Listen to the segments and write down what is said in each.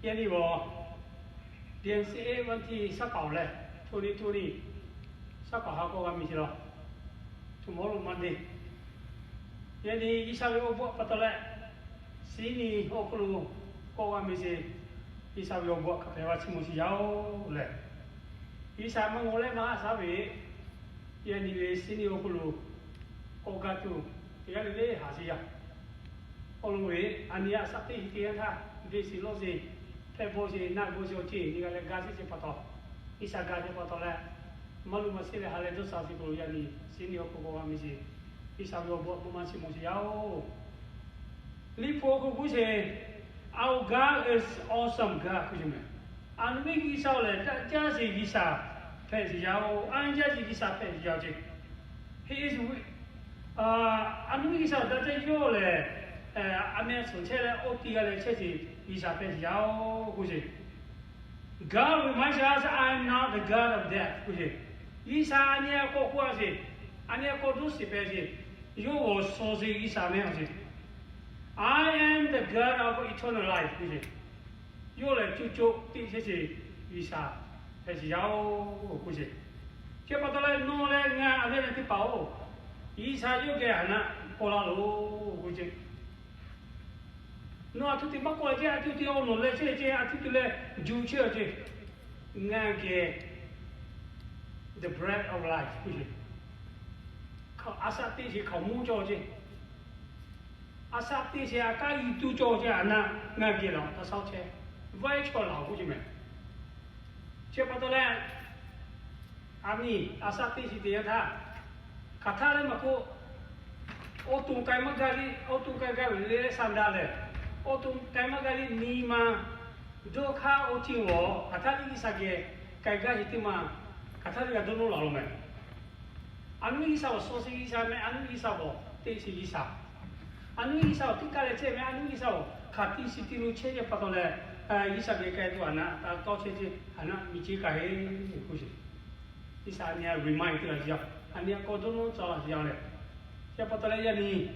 Yaꞈ nyi g'aw, เดือนสิบเอ็ด วันที่ shaˉ k'aoˍ leh, โทนี่ โทนี่ shaˉ k'aoˍ ha k'awˇ g'a mi ce law, tomorrow Monday. Yaꞈ nyi G'uiˬsha ve awˬ bon pa taw leh, Sydney awˬ hk'aw lo k'awˇ g'a mi ce, G'uiˬsha ve awˬ bon hk'a hpehꞈ g'a chiˇ mvuh sheˍ yaˇ-oˬ lehˬ, G'uiˬsha maˇ g'aw leh maˇ haˆ shaˉ ve, yaꞈ nyi ve Sydney awˬ hk'aw lo k'awꞈ gaˇ tuˬ, teˇ g'aˇ le le haꞈ sheˍ yaˇ. Awˬ lawn ve, a nyi a shaꞈ teˇ hi teˇ yanˇ htaˇ, beˬ shiˍ lawˇ sheˍ, hpehꞈ bawˆ sheˍ, naˆ bawˆ sheˍ awˬ ceuˬ nyi g'a leh gaˇ sheˍ ce pa taw, G'uiˬsha gaˇ ce pa taw leh, maˇ luˬ maˇ sheˍ leh ha leh dawˇ sha sheˍ k'o, yaꞈ nyi Sydney awˬ hk'aw k'awꞈ g'a mi ce, G'uiˬsha ve awˬ bon maˇ maˇ chiˇ mvuh sheˍ yaˇ-oˬ. Liꞈ hpu awˬ hk'aw k'oˆ sheˍ, Our God is awesome God k'oˆ sheˍ mehˍ. A nu ve G'uiˬsha lehˬ, daꞈ jaˇ sheˍ G'uiˬsha hpehꞈ sheˍ yaˇ-oˬ. A jaˇ sheˍ G'uiˬsha hpehꞈ sheˍ yaˇ-oˬ ce. He is, a nu ve G'uiˬsha daꞈ jaˇ yawˇ lehˬ, a meh a suhˍ chehˇ leh awˬ ti g'a leh chehˇ sheˍ G'uiˬsha hpehꞈ sheˍ yaˇ-oˬ k'oˆ sheˍ. God reminds us, I am not the God of death k'oˆ sheˍ. G'uiˬsha a nyi a k'awꞈ k'oˆ a sheˍ, a nyi a k'awꞈ dawˇ shiˍ pehˍ sheˍ, yawˇ g'awˬ shaw sheˍ G'uiˬsha mehˍ a sheˍ. I am the God of eternal life k'oˆ sheˍ. Yawˇ lehˬ co co teˇ chehˇ sheˍ G'uiˬsha hpehꞈ sheˍ yaˇ-oˬ k'oˆ sheˍ. Chi pa taw leh nawˬ leh ngaˬ a ve na teˇ hpaˍ-oˬ, G'uiˬsha yawˇ geh haˍ naˆ k'awꞈ la loˬ k'oˆ sheˍ. Nawˬ a htoꞈ te maˇ k'oˆ leh ce, a htoꞈ te awˬ nawˬ leh ce ce, a htoꞈ te leh juˬ chehˇ ce. Ngaˬ geh the bread of life k'oˆ sheˍ. A shaꞈ teˇ sheˍ hkaoˍmonˇ cawˬ ce. A shaꞈ teˇ sheˍ a kaˇ yuˬ tuˬ cawˬ ce, a naˆ ngaˬ geh laˬ ta shaˉ chehˇ, vaiˇ chaw laˬ k'oˆ ce mehˍ. Chi pa taw leh, a nyi a shaꞈ teˇ sheˍ teˇ yanˇ htaˇ, hk'aˬ htaˇ leh maˇ k'oˆ, awˬ to k'ai maˇ gaˇ le, awˬ to k'ai gaˇ ve le sanˇ daꞈ lehˬ, awˬ to k'ai maˇ gaˇ le nyi ma dawˇ hk'aˇ awˬ ceuˬ g'awˬ hk'aˬ htaˇ le G'uiˬsha geh k'ai gaˇ sheˍ teˇ ma, hk'aˬ htaˇ le g'a dawˇ nawˇ laˬ lo mehˍ. A nu G'uiˬsha awˬ shaw sheˍ G'uiˬsha mehˍ, a nu G'uiˬsha awˬ teˇ sheˍ G'uiˬsha, a nu G'uiˬsha awˬ teˇ kaˇ leh chehˇ mehˍ, a nu G'uiˬsha awˬ hk'aˬ ti shi ti lo chehˇ ce pa taw leh, G'uiˬsha geh k'ai tuˬ a naˆ ta tawˇ chehˇ ce, a naˆ miˬ ceˇ kaꞈ heˆ k'oˆ sheˍ. G'uiˬsha a nyi a remind teˇ g'aˇ sheˍ yaˇ, a nyi a k'awꞈ dawˇ nawˇ ca laˬ sheˍ yaˇ lehˬ, chi pa taw leh yaꞈ nyi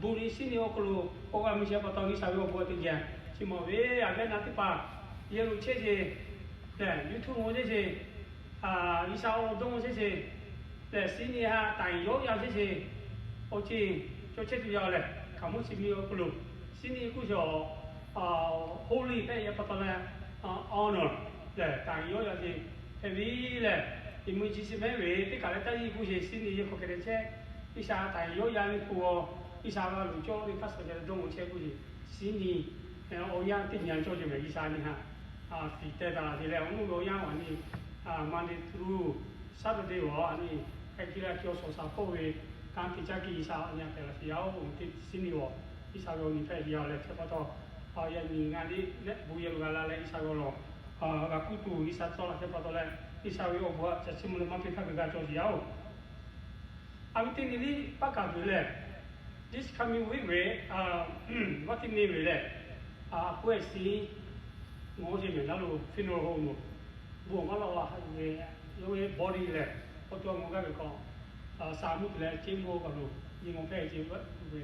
bon nyi Sydney awˬ hk'aw lo k'awꞈ g'a mi ce pa taw G'uiˬsha ve awˬ bon teˇ geh chi mawˬ ve a ve na teˇ hpaˍ yehˬ lo chehˇ ce, lehˬ YouTube mawˬ chehˇ ce, G'uiˬsha awˬ lawn dawˇ mawˬ chehˇ ce, lehˬ Sydney ha taˍ yawˇ yaˇ chehˇ ce, awˬ ceˬ cawˬ chehˇ tuˬ yaˇ lehˬ, hkaoˍmonˇ chi mi awˬ hk'aw lo Sydney k'oˆ sheˍ, holy hpehꞈ yaˇ pa taw leh, honor lehˬ taˍ yawˇ yaˇ ce hpehꞈ ve lehˬ, emergency mehˍ ve teˇ kaˬ leh taˇ yiˇ k'oˆ sheˍ Sydney yehˬ hk'aw hk'e te chehˇ, G'uiˬsha taˍ yawˇ yaˇ ve hk'oˆ g'awˬ, G'uiˬsha g'a loˍ cawˇ ve hk'aˇ suh ca dawˇ mawˬ chehˇ k'oˆ sheˍ Sydney awˬ yanˇ teˇ nyi cawˇ ce mehˍ G'uiˬsha nyi ha, fiˍ teh taˍ laˬ te leh awˬ nuˇ ve awˬ yanˇ a nyi, Monday through Saturday g'awˬ a nyi, hk'e te leh a htoꞈ awˬ shaˍ hpawˇ ve kanˉ te caˇ kiˇ G'uiˬsha a nyi a hpehꞈ laˬ sheˍ yaˇ-oˬ. Sydney g'awˬ G'uiˬsha ve awˬ nyi hpehꞈ sheˍ yaˇ lehˬ, chi pa taw yaꞈ nyi ngaˬ liˇ leh bon yehˬ lo g'a la leh G'uiˬsha ve awˬ lawn g'a kuˇ tuˬ G'uiˬsha tawˇ laˬ chi pa taw leh, G'uiˬsha ve awˬ bon a ca chiˇ mvuh leh maˇ peˇ htaˇ g'a cawˬ sheˍ yaˇ-oˬ. A ve teˇ nyi liˇ paˆ kaˍ tuˬ lehˬ, this coming week ve, vaˇ teˇ nyi ve lehˬ, a hpu ehˉ si ngawˬ ce mehˍ laˇ lo funeral home lo, bon maˇ lawˬ a ve, yawˇ ve body lehˬ, k'awꞈ to a mawˬ gaˇ ve k'o, sa mvuhˇ tuˬ leh ceˇ mvuhˇ kaꞈ lo, nyi mawˬ hpehˇ ce ve,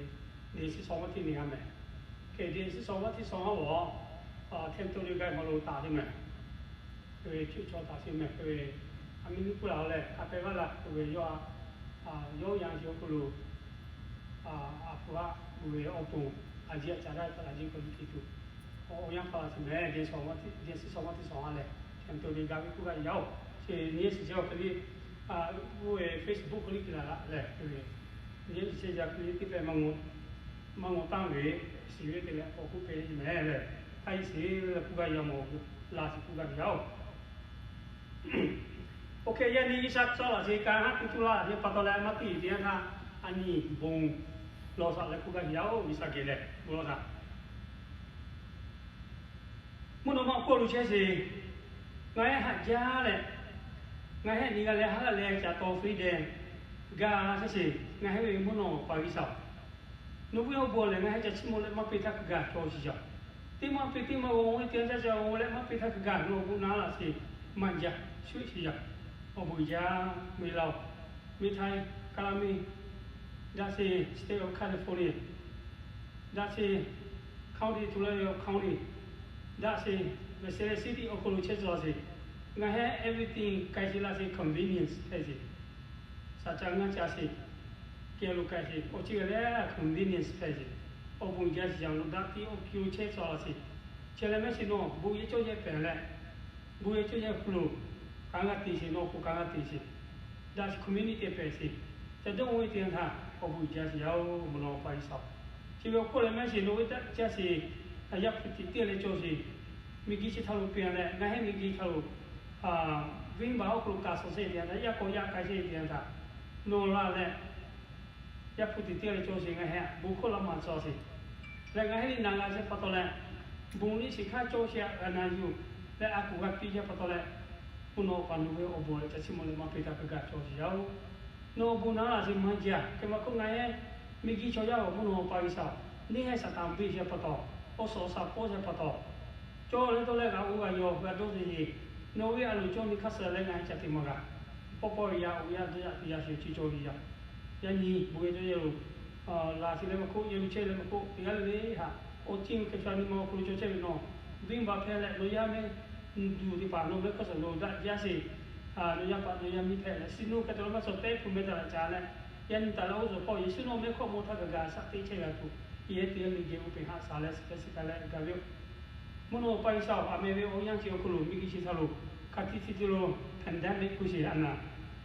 เดือนสิบสอง vaˇ teˇ nyi g'a mehˍ. Hk'e เดือนสิบสอง vaˇ teˇ sawˬ ha g'awˬ, California gaˇ maˇ lo taˍ te mehˍ. Hk'e ve cuˇ caw taˍ sheˍ mehˍ hk'e ve, a mi nuˇ kuˇ laˬ leh hk'a pehꞈ g'aˇ la k'oˆ ve yawˇ, yawˇ yanˇ chi awˬ hk'aw lo, a hpu haˆ k'oˆ ve awˬ to, a jiˇ a caˍ daꞈ taˍ la jiˇ k'oˆ ve hk'e tuˬ, awˬ yanˇ hpaˇ la sheˍ mehˍ. เดือนสิบสอง vaˇ teˇ sawˬ ha lehˬ, California gaˇ ve kuˇ gaˇ yaˇ-oˬ. Chi nyi shiˍ chehˇ awˬ hk'e le, oˇ ve Facebook hk'e le te la la lehˬ, hk'e ve nyi shiˍ chehˇ yaˇ hk'e le teˇ hpehꞈ maˇ ngawˬ, maˇ ngawˬ taˇ ve, shiˍ ve te leh k'awꞈ kuˇ hpehꞈ sheˍ mehˍ lehˬ, taˇ yiˇ shiˍ leh kuˇ gaˇ yaˇ mawˬ la shiˍ kuˇ gaˇ ve yaˇ-oˬ. Oˇ hk'e yaꞈ nyi G'uiˬsha tawˇ laˬ sheˍ kanˉ haˉ te tuˬ laˇ ve pa taw leh maˇ tiˇ teˇ yanˇ htaˇ a nyi bon lawˬ shaꞈ leh kuˇ gaˇ ve yaˇ-oˬ. G'uiˬsha geh lehˬ bon lawˬ shaꞈ mvuhˇ naw ma k'oˆ lo chehˇ sheˍ. Ngaˬ hehˉ haꞈ jaˇ leh, ngaˬ hehˉ nyi g'a leh haˉ g'a leh ca taw freedom gaˇ chehˇ sheˍ. Ngaˬ hehˉ ve mvuhˇ naw ma paˍ G'uiˬsha-oˬ, nawˬ ve awˬ bon lehˬ ngaˬ hehˉ ca chiˇ mvuh leh maˇ peˇ htaˇ hk'e gaˇ cawˬ sheˍ yaˇ. Teˇ maˇ peˇ teˇ maˇ g'awˬ ve teˇ yanˇ caˇ caˇ g'awˬ leh maˇ peˇ htaˇ hk'e gaˇ nawˬ bon naˉ laꞈ sheˍ maˇ jaˇ, shuˉ sheˍ yaˇ. Awˬ bon jaˇ, Mehˬ Laˇ-oˬ, Mehˬ Htaiˇ, Kaˇ laˇ miˇ, daꞈ sheˍ State of California, daꞈ sheˍ county to la ve awˬ county, Daꞈ sheˍ, ve se leh city awˬ hk'aw lo chehˇ tcuh sheˍ. Ngaˬ hehˉ everything k'ai sheˍ laˇ sheˍ, convenience hpehꞈ sheˍ. Shaˍ ca ngaˇ ca sheˍ, kehˬ lo k'ai sheˍ. Awˬ ceuˬ lehˬ convenience hpehꞈ sheˍ. Awˬ bon jaˇ sheˍ yaˇ lo daꞈ tiˉ awˬ ki lo chehˇ tcuh sheˍ. Chi leh mehˆ shiˍ nawˬ bon yehˬ cawˇ yehˬ pehˬ leh, bon yehˬ cawˇ yehˬ hk'aw lo kanˉ g'a te sheˍ, nawˬ k'o kanˉ g'a te sheˍ. Daꞈ sheˍ community pehˬ sheˍ. Ca dawˇ ve teˇ yanˇ htaˇ awˬ bon jaˇ sheˍ yaˇ-oˬ, mvuhˇ naw pa G'uiˬsha-oˬ. Chi ve awˬ hk'oˆ leh mehˆ shiˍ nawˬ ve daꞈ jaˇ sheˍ. Yaˇ hpu tiꞈ teˇ leh cawˇ sheˍ. Miˬguiˬ chi htaˇ lo pehˬ leh, ngaˬ hehˉ miˬguiˬ htaˇ lo venˇbaˆ awˬ hk'aw lo kaꞈ shawˍ sheˍ teˇ yanˇ htaˇ, yaˇ k'awꞈ yaꞈ k'ai sheˍ teˇ yanˇ htaˇ, nawˬ laˬ leh, yaˇ hpu tiꞈ teˇ leh cawˇ sheˍ, ngaˬ hehˉ bon hkawˇ laꞈ maˍ tcuh sheˍ. Leh ngaˬ hehˉ liꞈ naˍ g'a sheˍ pa taw leh, bon liˇ shiˍ hk'aˇ cawˇ sheˍ g'a na yuˬ leh a kuˬ g'a piˇ sheˍ pa taw leh, mvuhˇ naw pa nawˬ ve awˬ bon leh ca chiˇ mvuh leh maˇ peˇ htaˇ hk'a gaˬ cawˇ sheˍ yaˇ-oˬ. Nawˬ awˬ bon naꞈ laˬ sheˍ maˇ jaˇ. Hk'e maˇ hk'oˆ ngaˬ hehˉ miˬguiˬ chaw yaˇ awˬ mvuhˇ naw pa G'uiˬsha-oˬ, neˇ hehˉ Saˍtanˍ venˇ sheˍ pa taw, awˬ suhˍ awˬ shaˍ pawˆ sheˍ pa taw, cawˇ leh dawˇ leh g'a oˇ g'a yaw g'a dawˇ sheˍ. Nawˬ ve a loˍ cawˇ ve hk'aˇ suh leh ngaˬ hehˉ ca te maˇ g'a. Pawˆ pawˆ ve yaˇ oˇ yaˇ dawˇ yaˇ te yaˇ sheˍ chi cawˇ ve yaˇ. Yaꞈ nyi bon yehˬ cawˇ yehˬ lo laˬ sheˍ leh maˇ k'oˆ, yehˬ lo chehˇ leh maˇ k'oˆ, teˇ g'aˇ le le haꞈ, awˬ ceuˬ Hkriꞈ yaˇ nyi ma awˬ hk'aw lo cawˇ chehˇ ve nawˬ, venˇbaˆ hpehˇ leh nawˬ yaˇ mehˆ duˬ teˇ hpaˍ nawˬ mehˆ hk'aˇ suh lo daꞈ jaˇ sheˍ. Nawˬ yaˇ paˍ nawˬ yaˇ miˇ hpehꞈ leh, suh nawˬ hk'e te lo maˇ suh pehˉ hpu meh taˍ laꞈ ca leh, yaꞈ nyi taˍ laꞈ oˇ zuhˬ hpawˇ Yeˍsuˆ nawˬ mehˆ hk'aw mawˇ htaˇ kaꞈ gaˬ shaꞈ teˇ chehˇ g'a tuˬ, yehˬ teˇ g'aˇ le geh oˇ peˬ haꞈ shaˍ leh shiˍ hpehꞈ shiˍ hk'a leh gaˬ ve yoˬ. Mvuhˇ naw pa G'uiˬsha-oˬ, aˬ meh ve awˬ yanˇ chi awˬ hk'aw lo miˬguiˬ chi htaˇ lo hk'a tiꞈ tiꞈ te lo pandemic k'oˆ sheˍ, a naˍ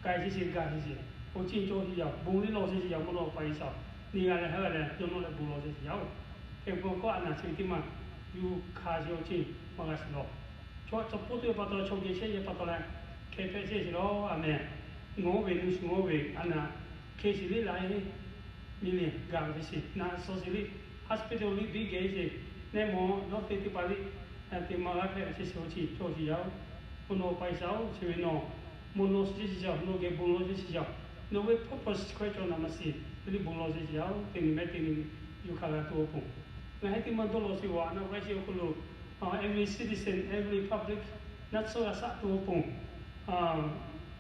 k'ai sheˍ sheˍ gaˬ sheˍ sheˍ, awˬ ceuˬ cawˇ sheˍ yaˇ, bon liˇ lawˬ sheˍ sheˍ yaˇ, mvuhˇ naw pa G'uiˬsha-oˬ, neˇ g'a leh haˉ g'a leh yawˇ nawˇ leh bon lawˬ sheˍ sheˍ yaˇ-oˬ. Hk'e k'o k'o a naˍ chi ve teˇ maˬ yuˬ hkanˍ sheˍ awˬ ceuˬ maˇ g'a shiˍ lawˬ. Chaw tcuh poˇ tuˬ ve pa taw chaw geh chehˇ yehˬ pa taw leh, hk'e hpehꞈ chehˇ sheˍ lawˬ, aˬ meh. Ngawˬ ve nuˇ shiˍ ngawˬ ve a naˍ hk'e shiˍ liˇ laˬ e miˬ liꞈ gaˬ ve sheˍ, naꞈ shawˍ sheˍ liˇ, hospital liˇ biˇ geh sheˍ, neˇ mawˬ dawˇ te teˇ hpaˍ liˇ te maˇ g'a hpehꞈ chehˇ sheˍ awˬ ceuˬ cawˇ sheˍ yaˇ-oˬ. Mvuhˇ naw pa G'uiˬsha-oˬ, chi ve nawˬ mvuhˇ naw sheˍ sheˍ yaˇ, nawˬ geh bon lawˬ sheˍ sheˍ yaˇ, nawˬ ve purpose hkawehˇ cawˬ naˍ ma shiˍ ve liˇ bon lawˬ sheˍ sheˍ yaˇ-oˬ, teˇ nyi mehˉ teˇ nyi yuˬ hkanˍ g'a tuˬ awˬ pon. Ngaˬ hehˉ teˇ maˇ dawˇ lawˬ sheˍ ve a naˍ vaˇ sheˍ awˬ hk'aw lo every citizen, every public naˆ tsuhˇ g'a shaꞈ tuˬ awˬ pon,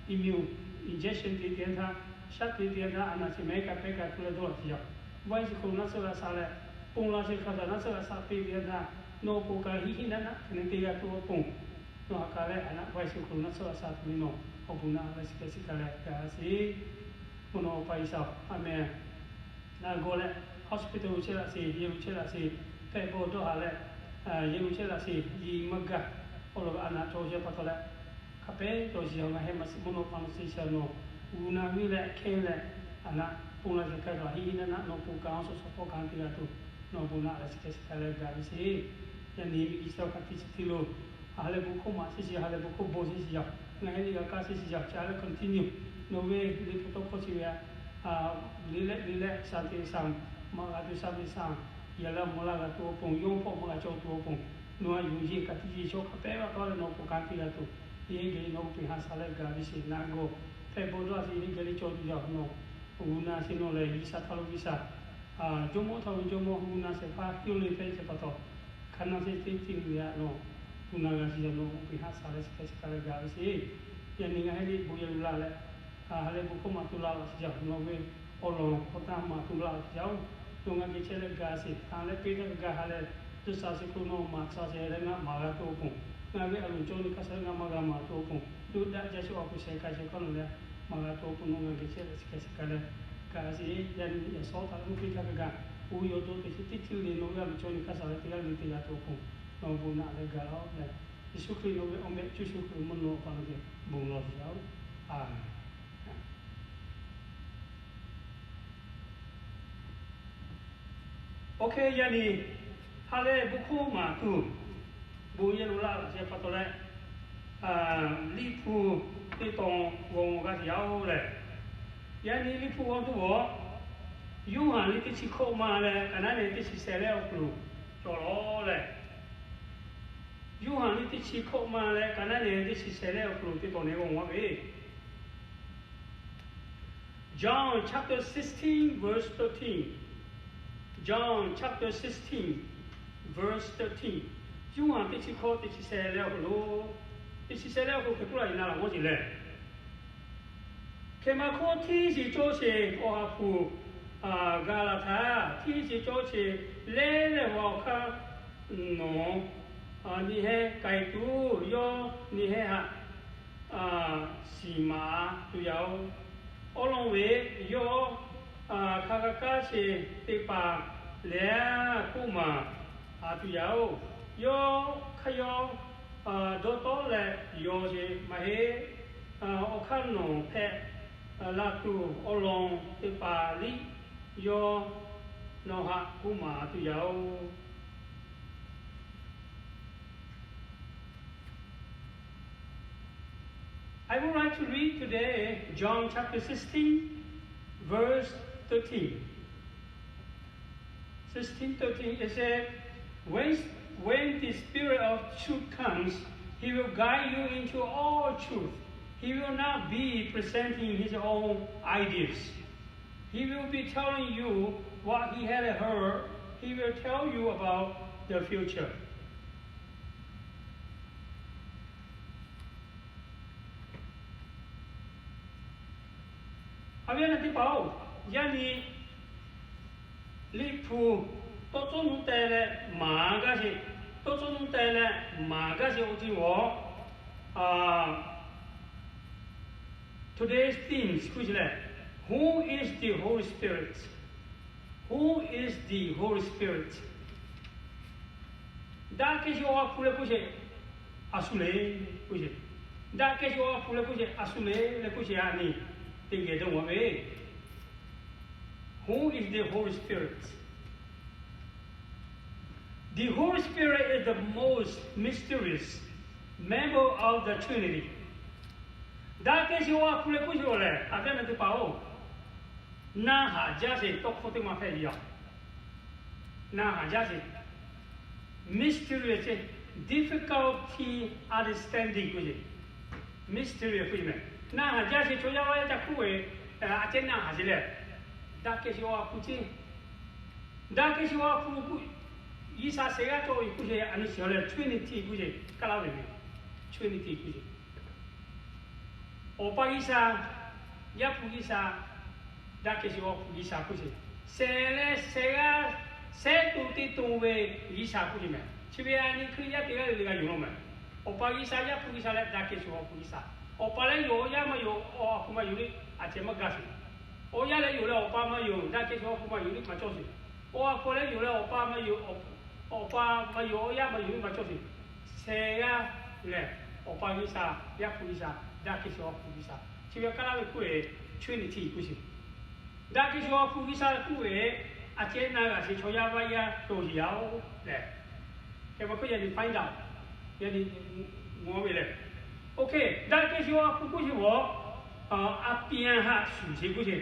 immune injection te teˇ yanˇ htaˇ, shaˉ te teˇ yanˇ htaˇ, a naˍ chi mehˉ kaꞈ pehˉ kaꞈ tuˬ leh dawˇ laˬ sheˍ yaˇ. Vaˇ sheˍ hk'aw lo naˆ tsuhˇ g'a shaꞈ leh, ponˬ laˬ sheˍ hk'a gaˬ naˆ tsuhˇ g'a shaꞈ te teˇ yanˇ htaˇ, nawˬ awˬ pon kaꞈ hiˆ hiˆ naˆ naˆ hk'e te g'a tuˬ awˬ pon, nawˬ ha k'a leh a naˍ vaˇ sheˍ awˬ hk'aw lo naˆ tsuhˇ g'a shaꞈ tuˬ ve nawˬ awˬ bon naꞈ leh shiˍ hk'e shiˍ hk'a leh gaˬ sheˍ. Mvuhˇ naw pa G'uiˬsha-oˬ, aˬ meh. Naˆ g'awˇ leh hospital lo chehˇ laꞈ sheˍ, yehˬ lo chehˇ laꞈ sheˍ, hpehꞈ bawˆ dawˇ haˍ leh, yehˬ lo chehˇ laꞈ sheˍ, yiˍ maˇ gaˬ awˬ lawn a naˍ cawˬ sheˍ pa taw leh, hk'a pehˉ cawˬ sheˍ yaˇ, ngaˬ hehˉ maˇ shiˍ mvuhˇ naw pa nawˬ shiˍ sheˍ nawˬ, g'uˬ na viˇ leh hkehˇ leh, a naˍ ponˬ laˬ sheˍ hk'a gaˬ hiˆ hiˆ naˆ naˆ nawˬ pon kaꞈ awˬ suhˍ suhˍ hpawˇ kaꞈ te g'a tuˬ, nawˬ bon naꞈ leh shiˍ hk'e shiˍ hk'a leh gaˬ ve sheˍ. Yaꞈ nyi miˬguiˬ chi htaˇ hk'a tiꞈ chi te lo ha leh bon hkawˇ maˍ sheˍ sheˍ, ha leh bon hkawˇ bon sheˍ sheˍ yaˇ, ngaˬ hehˉ liˇ g'a kaˇ sheˍ sheˍ yaˇ, ca leh continue nawˬ ve liꞈ hpu tawˇ hkawˇ chi ve a, liꞈ leh liꞈ leh shaˍ te shaˍ, maꞈ g'a tuˬ shaˍ te shaˍ, yaꞈ leh mawˬ laˇ g'a tuˬ awˬ pon, yawˇ hpawˇ maˇ g'a cawˬ tuˬ awˬ pon, nawˬ a yuˬ yeˬ hk'a tiꞈ yeˬ chaw hk'a pehˉ g'a taw leh nawˬ pon kaꞈ te g'a tuˬ, yehˬ geh nawˬ pon peˬ haꞈ shaˍ leh gaˬ ve sheˍ. Naˆ g'awˇ hpehꞈ bawˆ dawˇ sheˍ, yehˬ geh le cawˬ tuˬ yaˇ nawˬ, g'uˬ na sheˍ nawˬ leh G'uiˬsha htaꞈ lo G'uiˬsha, jawˇmawˇ htaꞈ lo jawˇmawˇ, g'uˬ na shehˍ hpaˇ yawˇ le hpehꞈ sheˍ pa taw, hk'aˬ na sheˍ teˇ ceuˬ le a nawˬ, g'uˬ na g'a sheˍ yaˇ nawˬ pon peˬ haꞈ shaˍ leh shiˍ hk'e shiˍ hk'a leh gaˬ ve sheˍ. Yaꞈ nyi ngaˬ hehˉ liˇ bon yehˬ lo laˬ leh, ha leh bon hkawˇ maˍ tuˬ laˬ sheˍ yaˇ nawˬ ve awˬ lawn hk'aw taˇ maˍ tuˬ laˬ sheˍ yaˇ-oˬ, nawˬ ngaˬ geh chehˇ leh gaˬ sheˍ, ha leh peˇ htaˇ g'a ha leh, tuꞈ shaˍ sheˍ hk'aw lo nawˬ maˍ tcuh sheˍ leh ngaˬ maˍ g'a tuˬ awˬ pon, ngaˬ ve a loˍ cawˇ ve hk'a suh ngaˬ maˇ g'a maˍ tuˬ awˬ pon, yawˇ daꞈ jaˇ sheˍ awˬ hk'aw shehˍ k'a shehˍ hk'aw nawˬ leh maˍ g'a tuˬ awˬ pon nawˬ ngaˬ geh chehˇ leh shiˍ hk'e shiˍ hk'a leh gaˬ sheˍ. Yaꞈ nyi yaꞈ shawˉ htaꞈ leh mvuhˇ hpeˇ htaˇ hk'a gaˬ, oˇ ve yawˇ dawˇ te sheˍ teˇ ceuˬ le nawˬ ve a loˍ cawˇ ve hk'a suh leh teˇ g'aˇ le te g'a tuˬ awˬ pon, nawˬ bon naꞈ leh gaˬ lawˬ leh, Yeˍsuˆ Hkriꞈ nawˬ ve awˬ meh cuˇ shuˍ hk'aw lo mvuhˇ naw pa nawˬ geh bon lawˬ sheˍ yaˇ-oˬ. A Oˇ hk'e yaꞈ nyi ha leh bon hkawˇ maˍ tuˬ, bon yehˬ lo laˬ sheˍ pa taw leh, liꞈ hpu teˇ tawn g'aw g'a sheˍ yaˇ-oˬ lehˬ, yaꞈ nyi liꞈ hpu g'aw tuˬ g'awˬ, Yoˇhanˬ liꞈ teˇ chi hkawꞈ ma leh kaꞈ naˉ nehˬ teˇ chi shehˍ leh awˬ hk'aw lo cawˬ lawˬ lehˬ, Yoˇhanˬ liꞈ teˇ chi hkawꞈ ma leh kaꞈ naˉ nehˬ teˇ chi shehˍ leh awˬ hk'aw lo teˇ tawn nehˬ g'aw g'a ve John chapter sixteen, verse thirteen. John chapter sixteen, verse thirteen. Yoˇhanˬ teˇ chi hkawꞈ teˇ chi shehˍ leh awˬ hk'aw lo, teˇ chi shehˍ leh awˬ hk'aw lo hk'e k'oˆ laˇ ve na laˬ g'awˇ ceˬ lehˬ, hk'e maˇ hkawˇ hteˇ sheˍ cawˇ sheˍ Awˬ ha hpu gaˬ laˬ htaˇ, hteˇ sheˍ cawˇ sheˍ lehˉ lehˉ ve awˬ hk'aˇ nawˬ Nyi heh k'ai tuˬ yawˇ nyi heh haꞈ shiˍ maˍ tuˬ yaˇ oˬ. Awˉ lawn ve yawˇ hk'a ka kaˇ sheˍ teˇ hpaˍ lehˬ k'oˆ maˍ tuˬ yaˇ oˬ. Yawˇ hk'aˇ yawˇ dawˇ tawˆ leh yaw sheˍ maˇ heˆ. Awˬ hk'aˇ nawˬ hpehꞈ la tuˬ awˉ lawn teˇ hpaˍ liˇ yawˇ nawˬ haꞈ k'oˆ maˍ tuˬ yaˇ oˬ. I would like to read today John chapter sixteen, verse thirteen. Sixteen thirteen, it said, when, when the Spirit of truth comes, he will guide you into all truth. He will not be presenting his own ideas. He will be telling you what he had heard. He will tell you about the future. A viˉ na teˇ hpaˍ-oˬ, yaˇ nyi Liꞈ hpu tawˇ tcuhˉ nuˇ teh leh maˍ gaˇ sheˍ, tawˇ tcuhˉ nuˇ teh leh maˍ gaˇ sheˍ awˬ ceuˬ g'awˬ, today's themes k'oˆ sheˍ lehˬ, Who is the Holy Spirit? Who is the Holy Spirit? Daꞈ kehˬ sheˍ Awˬ ha hpu leh k'oˆ sheˍ, a shu le k'oˆ sheˍ. Daꞈ kehˬ sheˍ Awˬ ha hpu leh k'oˆ sheˍ, a shu le leh k'oˆ sheˍ a nyi teˇ geh dawˇ g'awˬ ve. Who is the Holy Spirit? The Holy Spirit is the most mysterious member of the Trinity. Daꞈ kehˬ sheˍ Awˬ ha hpu leh k'oˆ sheˍ lehˬ, a viˉ na teˇ hpaˍ-oˬ, na haˍ jaˇ sheˍ tawˇ hkawˇ teˇ ma hpehꞈ ve yoˬ. Na haˍ jaˇ sheˍ, mystery ceh, difficulty understanding k'oˆ sheˍ. Mystery k'oˆ sheˍ meh. Na haˍ jaˇ sheˍ chaw yaˇ vaˇ yaˇ ca hkuˇ ve, a ceh na haˍ sheˍ lehˬ, daꞈ kehˬ sheˍ Awˬ ha hpu ceh. Daꞈ kehˬ sheˍ Awˬ ha hpu k'oˆ, G'uiˬ sha shehˍ g'aˇ cawˬ ve k'oˆ sheˍ, a nyi shiˍ lehˬ Trinity k'oˆ sheˍ, kaˇ laˇ ve meh. Trinity k'oˆ sheˍ. Awˬ pa G'uiˬ sha, Yaˇ hpu G'uiˬ sha, daꞈ kehˬ sheˍ Awˬ ha hpu G'uiˬ sha k'oˆ sheˍ. Shehˍ leh shehˍ g'aˇ, shehˍ to teˇ to ve G'uiˬ sha k'oˆ sheˍ meh. Chi ve a nyi Hkriꞈ yaˇ teˇ g'aˇ le le g'a yonˍ law meh. Awˬ pa G'uiˬ sha, Yaˇ hpu G'uiˬ sha leh daꞈ kehˬ sheˍ Awˬ ha hpu G'uiˬ sha. Awˬ pa leh yonˍ, Yaˇ maˇ yonˍ, Awˬ ha hpu maˇ yonˍ le, a ceh maˇ gaˇ sheˍ. Awˬ Yaˇ leh yonˍ leh Awˬ pa maˇ yonˍ, daꞈ kehˬ sheˍ Awˬ ha hpu maˇ yonˍ le maˇ cawˇ sheˍ. Awˬ ha hpu leh yonˍ leh Awˬ pa maˇ yonˍ, Awˬ pa maˇ yonˍ, Awˬ Yaˇ maˇ yonˍ le maˇ cawˇ sheˍ. Shehˍ g'aˇ lehˬ, Awˬ pa G'uiˬ sha, Yaˇ hpu G'uiˬ sha, daꞈ kehˬ sheˍ Awˬ ha hpu G'uiˬ sha. Chi ve kaˇ laˇ ve k'oˆ ve Trinity k'oˆ sheˍ. Daꞈ kehˬ sheˍ Awˬ ha hpu G'uiˬ sha k'oˆ ve, a ceh na g'a sheˍ chaw yaˇ vaˇ yaˇ cawˬ sheˍ yaˇ-oˬ lehˬ. Hk'e ma hk'oˆ yaꞈ nyi find out, yaꞈ nyi ngaw ve lehˬ. OK, daꞈ kehˬ sheˍ Awˬ ha hpu k'oˆ sheˍ g'awˬ, a pi yanˇ haꞈ shuˍ sheˍ k'oˆ sheˍ.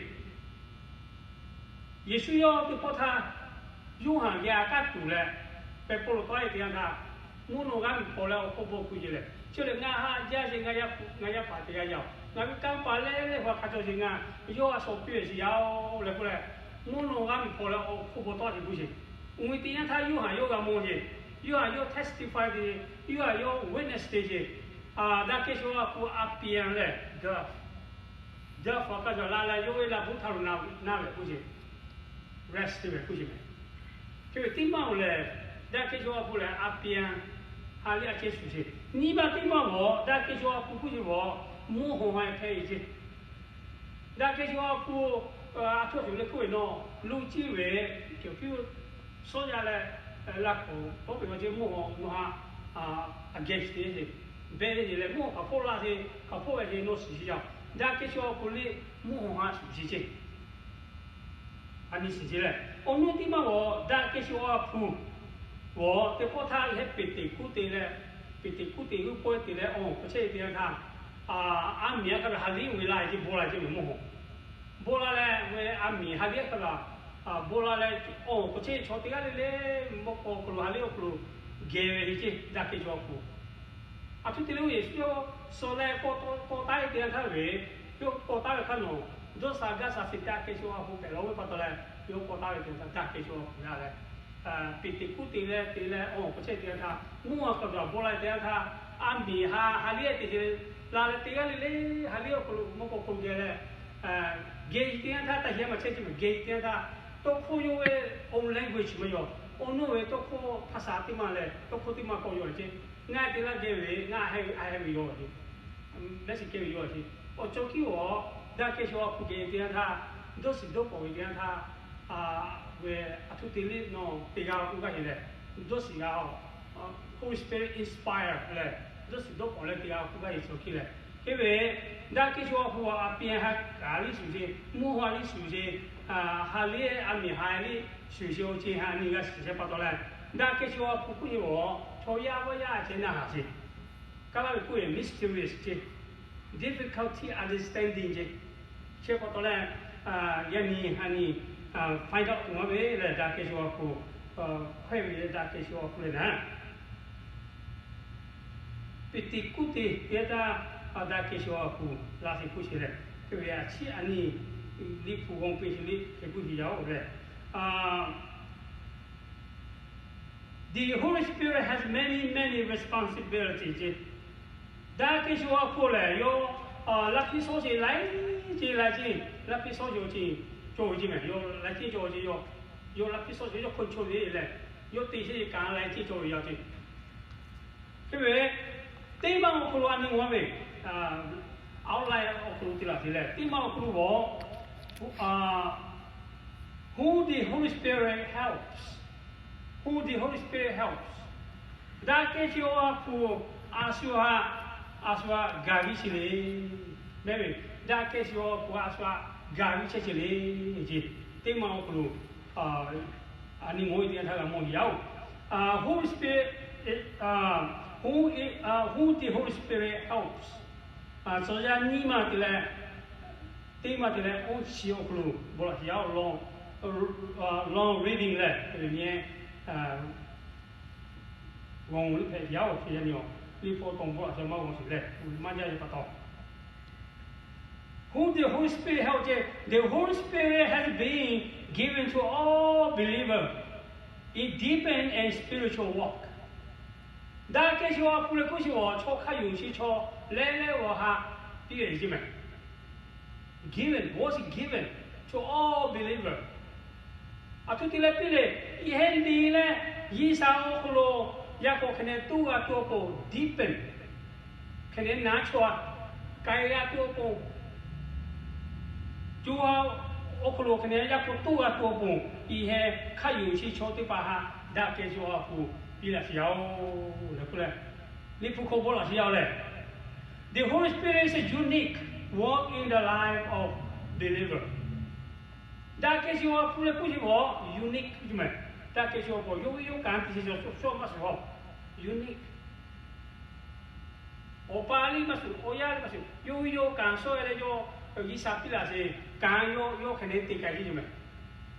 Yeˍsuˆ yawˇ teˇ pawˆ htaˇ, Yoˇhanˬ geh a kaˇ tuˬ leh, Peˍtruˆ tawˆ-e teˇ yanˇ htaˇ, mvuhˇ naw g'aˇ miˬ hpawnˬ leh awˬ hk'oˆ bawˆ k'oˆ ce lehˬ, chi lehˬ ngaˬ haꞈ jaˇ sheˍ, ngaˬ yaˇ paˍ teˇ g'aˇ yaˇ-oˬ, ngaˬ ve kanˇ paˍ leh leh hpaˍ hk'a cawˬ sheˍ, ngaˬ yawˇ a shaw piˇ ve sheˍ yaˇ-oˬ leh k'oˆ leh, mvuhˇ naw g'aˇ miˬ hpawnˬ leh awˬ hk'oˆ bawˆ tawˆ ce k'oˆ sheˍ. Uiˍ ve teˇ yanˇ htaˇ Yoˇhanˬ yawˇ g'a mawˬ sheˍ. Yoˇhanˬ yawˇ testify te, Yoˇhanˬ yawˇ witness te sheˍ. Daꞈ kehˬ sheˍ Awˬ ha hpu a pi yanˇ lehˬ, dove, dove a kaˇ cawˬ la leh yawˇ ve laˇ bvuhˇ htaˇ lo na ve k'oˆ sheˍ. Rest te ve k'oˆ sheˍ meh. Hk'e ve teˇ maˇ-oˬ lehˬ, daꞈ kehˬ sheˍ Awˬ ha hpu lehˬ a pi yanˇ ha lehˬ a ceh shuˍ sheˍ. Nyiˇ maˇ teˇ maˇ g'awˬ, daꞈ kehˬ sheˍ Awˬ ha hpu k'oˆ sheˍ g'awˬ, mvuhˇ hawnˬ ha hpehꞈ-e ce. Daꞈ kehˬ sheˍ Awˬ ha hpu a htoˆ tuˬ leh k'oˆ ve nawˬ, luˇ ciˇ ve, cawˬ piˇ-oˆ, shawˉ yaˇ leh laˇ k'oˍ tawˆ ve awˬ ceh mvuhˇ hawnˬ nawˬ haꞈ against te sheˍ, beh ve sheˍ leh mvuhˇ hawnˬ hk'aˬ hpawˆ laˇ sheˍ, hk'aˬ hpawˆ ve sheˍ nawˬ shiˍ sheˍ yaˇ. Daꞈ kehˬ sheˍ Awˬ ha hpu lehˬ mvuhˇ hawnˬ ha shuˍ sheˍ ce. A nyi shiˍ ce lehˬ, awˬ nuˇ teˇ maˇ g'awˬ, daꞈ kehˬ sheˍ Awˬ ha hpu g'awˬ teˇ pawˆ htaˇ, hehˉ Peˍteˍkoˆteˍ leh, Peˍteˍkoˆteˍ g'uˇ pawehˇ te leh awˬ hk'aw chehˇ ve teˇ yanˇ htaˇ, aˉ miˬ a hk'a ve ha liˇ ve la ce, bon la ce ve mvuhˇ hawnˬ. Bon la leh ve aˉ miˬ ha liˇ a hk'a ve, bon la leh awˬ hk'aw chehˇ ve chaw teˇ g'aˇ le le, mawˇ k'aw hk'aw lo ha liˇ awˬ hk'aw lo geh ve le ce, daꞈ kehˬ sheˍ Awˬ ha hpu. A htoˆ te leh oˇ Yeˍsuˆ yawˇ suh leh kawˆ taˉ ve teˇ yanˇ htaˇ ve, yawˇ kawˆ taˉ ve hk'aˇ nawˬ, dawˇ sha gaˇ sha sheˍ daꞈ kehˬ sheˍ Awˬ ha hpu hpehꞈ la ve pa taw leh, yawˇ kawˆ taˉ ve teˇ yanˇ htaˇ daꞈ kehˬ sheˍ Awˬ ha hpu g'a leh, Peˍteˍkoˆteˍ leh te leh awˬ hk'aw chehˇ teˇ yanˇ htaˇ, mvuhˇ hawnˬ hk'a gaˬ bon la teˇ yanˇ htaˇ, aˉ miˬ ha ha liˇ te ce, la leh teˇ g'aˇ le le ha liˇ awˬ hk'aw lo mawˇ k'aw hk'aw lo geh leh, geh teˇ yanˇ htaˇ, taˇ heˆ maˇ chehˇ ce maˬ, geh teˇ yanˇ htaˇ, tawˇ hkawˇ yawˇ ve own language maˇ yaw, Awˬ naw ve tawˇ hkawˇ hpaˇ saˍ teˇ maˇ leh tawˇ hkawˇ teˇ maˇ k'awꞈ yaw le ce. Ngaˬ te laˇ geh ve ngaˬ a heh ve yaw le ce. Mehˆ shiˍ kehˬ ve yaw le ce. Awˬ cawˬ kiˉ awˬ daꞈ kehˬ sha awˬ hpu geh teˇ yanˇ htaˇ, dawˇ shiˍ dawˇ k'awꞈ ve teˇ yanˇ htaˇ, ve aˬ htoꞈ te le nawˬ te g'a k'oˆ gaˇ heˆ leh, dawˇ shiˍ g'a, Holy Spirit inspire leh, dawˇ shiˍ dawˇ k'awꞈ leh te g'a k'oˆ gaˇ heˆ cawˬ kiˉ leh. Hk'e ve, daꞈ kehˬ sha awˬ hpu a pi ha kaˍ liˇ shuˍ ce, mvuhˇ ha liˇ shuˍ ce, ha liˇ a miˬ ha liˇ shuˍ ce awˬ ceuˬ ha nyi g'a shiˍ chehˇ pa taw leh, daꞈ kehˬ sha awˬ hpu k'oˆ ve awˬ chaw yaˇ vaˇ yaˇ ceh naˇ haˍ ce. Kaˇ laˇ ve k'oˆ ve mysterious ce, difficulty understanding ce. Chi pa taw leh, yaˇ nyi ha nyi find out tuˬ maˇ ve leh daꞈ kehˬ sha awˬ hpu, hkawehˇ ve leh daꞈ kehˬ sha awˬ hpu leh naˉ Peˍteˍkoˆteˍ teˇ htaˇ, daꞈ kehˬ sha awˬ hpu laꞈ sheˍ hpu sheˍ leh, hk'e ve a chiˉ a nyi liꞈ hpu g'aw peˇ sheˍ liꞈ hk'e hpu sheˍ yaˇ oˬ leh, the Holy Spirit has many, many responsibilities ce. Daꞈ kehˬ sha awˬ hpu lehˬ yawˇ laꞈ piˇ shawˉ sheˍ laiˉ ceˇ laiˉ ceˇ, laꞈ piˇ shawˉ sheˍ awˬ ceˇ cawˬ ve ce mehˬ. Yawˇ laiˉ ceˇ cawˬ ve ce, yawˇ laꞈ piˇ shawˉ sheˍ yawˇ hk'oˆ cawˬ ve leh, yawˇ te sheˍ kaꞈ laiˉ ceˇ cawˬ ve yaˇ ce. Hk'e ve, teˇ maˇ awˬ hk'aw lo a nyi maˇ ve, outline awˬ hk'aw lo te laˬ te leh, teˇ maˇ awˬ hk'aw lo g'awˬ, who the Holy Spirit helps, who the Holy Spirit helps. Daꞈ kehˬ sha awˬ hpu a shu ha, a shu ha gaˬ ve sheˍ le. Mehˬ ve, daꞈ kehˬ sha awˬ hpu a shu ha gaˬ ve chehˇ sheˍ le. Teˇ maˇ awˬ hk'aw lo a nyi maˇ ve teˇ yanˇ htaˇ g'a mawˬ yaˇ oˬ. Holy Spirit, who, who the Holy Spirit helps. Tcuh yaˇ nyiˇ maˇ te leh, teˇ maˇ te leh awˇ chi awˬ hk'aw lo bon laꞈ sheˍ yaˇ oˬ, long reading leh, g'awˬ liˇ hpehꞈ yaˇ oˬ, chi yaˇ nyi awˬ liˇ hpu taw bon laꞈ sheˍ maˇ g'awˬ sheˍ leh, maˇ jaˇ ve pa taw Who the Holy Spirit helps, the Holy Spirit has been given to all believers in deepen and spiritual walk. Daꞈ kehˬ sha awˬ hpu leh k'oˆ sheˍ awˬ chaw hk'a yonˍ sheˍ chaw leh leh awˬ ha piˇ ve ce mehˬ. Given, was given to all believers. Aˬ htoꞈ te leh piˇ le, i heh liˇ leh G'uiˬsha awˬ hk'aw lo yaˇ k'awꞈ hk'e neh toˇ g'a tuˬ awˬ pon deepen, hk'e neh naˉ chawˇ a k'ai g'a tuˬ awˬ pon, co ha awˬ hk'aw lo hk'e neh yaˇ k'awꞈ toˇ g'a tuˬ awˬ pon, i heh hk'a yonˍ sheˍ chaw teˇ hpaˍ htaꞈ daꞈ kehˬ sha awˬ hpu piˇ laꞈ sheˍ yaˇ oˬ leh k'oˆ leh, liꞈ hpu hk'aw bon laꞈ sheˍ yaˇ oˬ leh, the Holy Spirit is a unique work in the life of believer. Daꞈ kehˬ sha awˬ hpu leh k'oˆ sheˍ awˬ unique ce mehˬ. Daꞈ kehˬ sha awˬ hpu yawˇ ve yawˇ kanˉ te sheˍ cawˬ shawˉ maˇ shuˍ awˬ unique. Awˬ pa liˇ maˇ shuˍ, awˬ yaˇ liˇ maˇ shuˍ, yawˇ ve yawˇ kanˉ shawˉ leh yawˇ G'uiˬsha piˇ laꞈ sheˍ kanˉ yawˇ yawˇ hk'e neh te k'ai sheˍ ce mehˬ.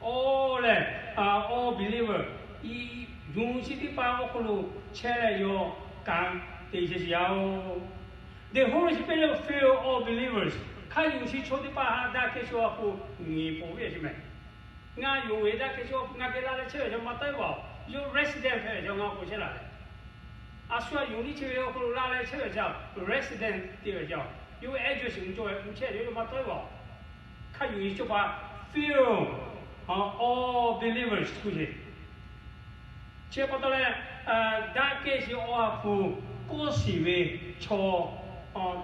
Awˬ lehˬ, all believer, i yonˍ sheˍ teˇ hpaˍ awˬ hk'aw lo chehˇ leh yawˇ kanˉ te sheˍ sheˍ yaˇ oˬ. The Holy Spirit fill all believers. Hk'a yonˍ sheˍ chaw teˇ hpaˍ htaꞈ daꞈ kehˬ sha awˬ hpu nyi paw ve ce mehˬ. Ngaˬ yonˍ ve daꞈ kehˬ sha awˬ hpu ngaˬ geh la leh chehˇ ve chaw maˇ tawˆ e vaˬ. Yawˇ resident hpehꞈ ve chaw ngaˬ k'o chehˇ laˬ leh, a shu a yonˍ liˇ chehˇ ve awˬ hk'aw lo la leh chehˇ ve chaw resident te ve chaw, yawˇ ve address mvuh cawˬ ve mvuh chehˇ ve chaw maˇ tawˆ e vaˬ. Hk'a yonˍ sheˍ chaw pa fill all believers k'oˆ sheˍ. Chi pa taw leh, daꞈ kehˬ sha awˬ hpu kawˆ shiˍ ve chaw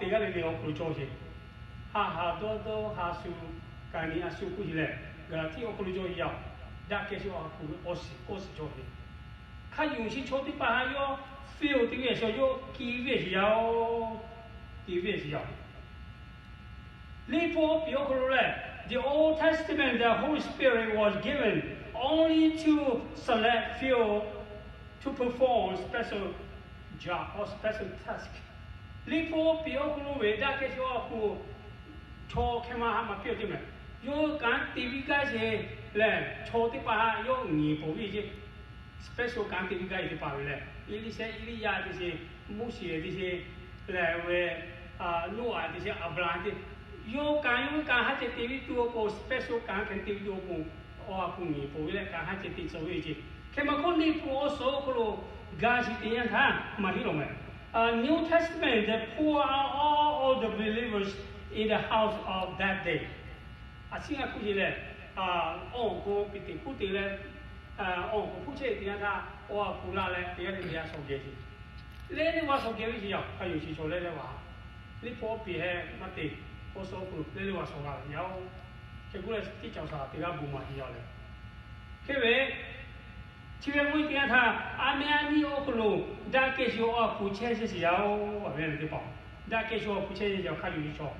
te g'aˇ ve le awˬ hk'aw lo cawˬ sheˍ. Ha ha dawˇ dawˇ ha shu, kaꞈ nyi a shu k'oˆ sheˍ leh, Gaˍlaˍtiˆ awˬ hk'aw lo cawˬ sheˍ yaˇ oˬ. Daꞈ kehˬ sha awˬ hpu awˬ shiˍ kawˆ shiˍ cawˬ ve. Hk'a yonˍ sheˍ chaw teˇ hpaˍ htaꞈ yawˇ fill te ve chaw yawˇ ki ve sheˍ yaˇ oˬ. Ki ve sheˍ yaˇ oˬ. Liꞈ hpu awˬ piˍ awˬ hk'aw lo lehˬ, the Old Testament, the Holy Spirit was given only to select few to perform special job or special task. Liꞈ hpu awˬ piˍ awˬ hk'aw lo ve daꞈ kehˬ sha awˬ hpu chaw hk'e maˇ haꞈ maˇ piˇ awˬ te mehˬ. Yawˇ kanˉ te viˉ gaˇ sheˍ lehˬ, chaw teˇ hpaˍ htaꞈ yawˇ nyi paw viˉ ce. Special kanˉ te viˉ gaˇ ve teˇ hpaˍ ve lehˬ, Eˇliˇsaˍ, Eˇliˇyaꞈ te sheˍ, Moˉseˍ te sheˍ, lehˬ ve Noˉaꞈ te sheˍ, Aˍbraˍhanˍ te, yawˇ kanˉ yawˇ ve kanˉ ha ceh te viˉ tuˬ awˬ pon, special kanˉ hk'e te viˉ tuˬ awˬ pon, awˬ ha hpu nyi paw viˉ leh kanˉ ha ceh te tcuh ve ce. Hk'e maˇ k'oˆ, liꞈ hpu awˬ suhˍ awˬ hk'aw lo ga shiˍ te yanˇ htaˇ maˇ heˆ lawˬ mehˬ. New Testament, they pour out all of the believers in the house of that day. A ciˉ ngaˬ hkuˆ ce leh, awˬ k'o Peˍteˍkoˆteˍ leh awˬ hk'oꞈ hpuˇ chehˇ teˇ yanˇ htaˇ, awˬ a hpu la leh teˇ g'aˇ le teˇ g'aˇ shawˍ geh sheˍ. Leh leh wa shawˍ geh ve sheˍ yaˇ hk'a yonˍ chi shawˍ leh leh wa, liꞈ hpu awˬ piˍ heh maˇ te, awˬ suhˍ awˬ hk'aw lo leh leh wa shawˍ g'a ve yaˇ-oˬ. Hk'e k'oˆ leh, teˇ caoˬ saˍ laꞈ teˇ g'aˇ bon maˍ sheˍ yaˇ leh, hk'e ve chi ve k'oˆ ve teˇ yanˇ htaˇ, a meh a nyi awˬ hk'aw lo daꞈ kehˬ shuˍ awˬ a hpu chehˇ chehˇ sheˍ yaˇ-oˬ. A meh a nyi teˇ hpaˍ, daꞈ kehˬ shuˍ awˬ a hpu chehˇ chehˇ yaˇ hk'a yonˍ chi shawˍ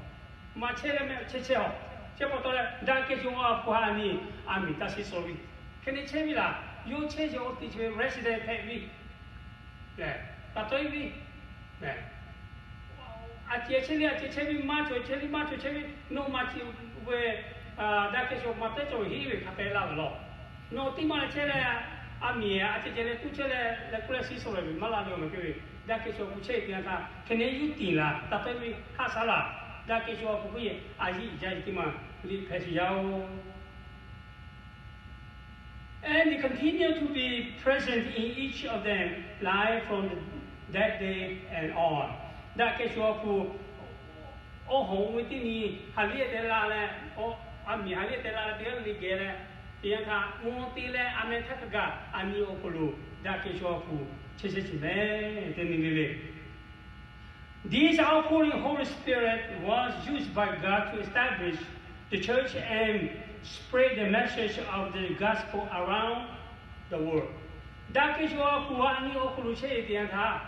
maˇ chehˇ leh meh chehˇ chehˇ-oˬ. Chi pa taw leh daꞈ kehˬ shuˍ awˬ a hpu ha a nyi a miˍ taˇ shiˍ suh ve, hk'e te chehˇ ve laˬ, yawˇ chehˇ sheˍ awˬ teˇ chi ve resident hpehꞈ ve lehˬ, pa taw e ve, a ceh chehˇ ve, a ceh chehˇ ve, maˇ cawˬ chehˇ ve, maˇ cawˬ chehˇ ve, nawˬ maˇ ceh ve, daꞈ kehˬ shuˍ maˇ teˇ cawˬ heˆ ve hk'a pehˍ laˇ ve law. Nawˬ teˇ maˇ leh chehˇ leh, a miˍ a ceh ceh leh tuˇ chehˇ leh leh k'oˆ leh shiˍ suh leh ve maˇ la ve awˬ meh hk'e ve, daꞈ kehˬ shuˍ awˬ hpu chehˇ teˇ yanˇ htaˇ hk'e ne yuˇ tiˍ laˬ, pa taw e ve haˆ shaˉ laˬ, daꞈ kehˬ shuˍ awˬ hpu hk'e a yiˇ jaˇ yiˇ teˇ maˇ liꞈ hpehꞈ sheˍ yaˇ-oˬ. And he continued to be present in each of them, life from that day and on. Daꞈ kehˬ shuˍ awˬ hpu awˬ hawˍ oˇ ve teˇ nyi ha liˇ te la leh, a miˍ ha liˇ te la leh teˇ g'aˇ le geh leh, teˇ yanˇ htaˇ mvuhˇ te leh a meh htaˇ hk'a gaˬ a nyi awˬ hk'aw lo daꞈ kehˬ shuˍ awˬ hpu chehˇ chehˇ sheˍ meh teˇ nyi le le. This outpouring Holy Spirit was used by God to establish the church and spread the message of the gospel around the world. Daꞈ kehˬ shuˍ awˬ hpu a nyi awˬ hk'aw lo chehˇ ve teˇ yanˇ htaˇ,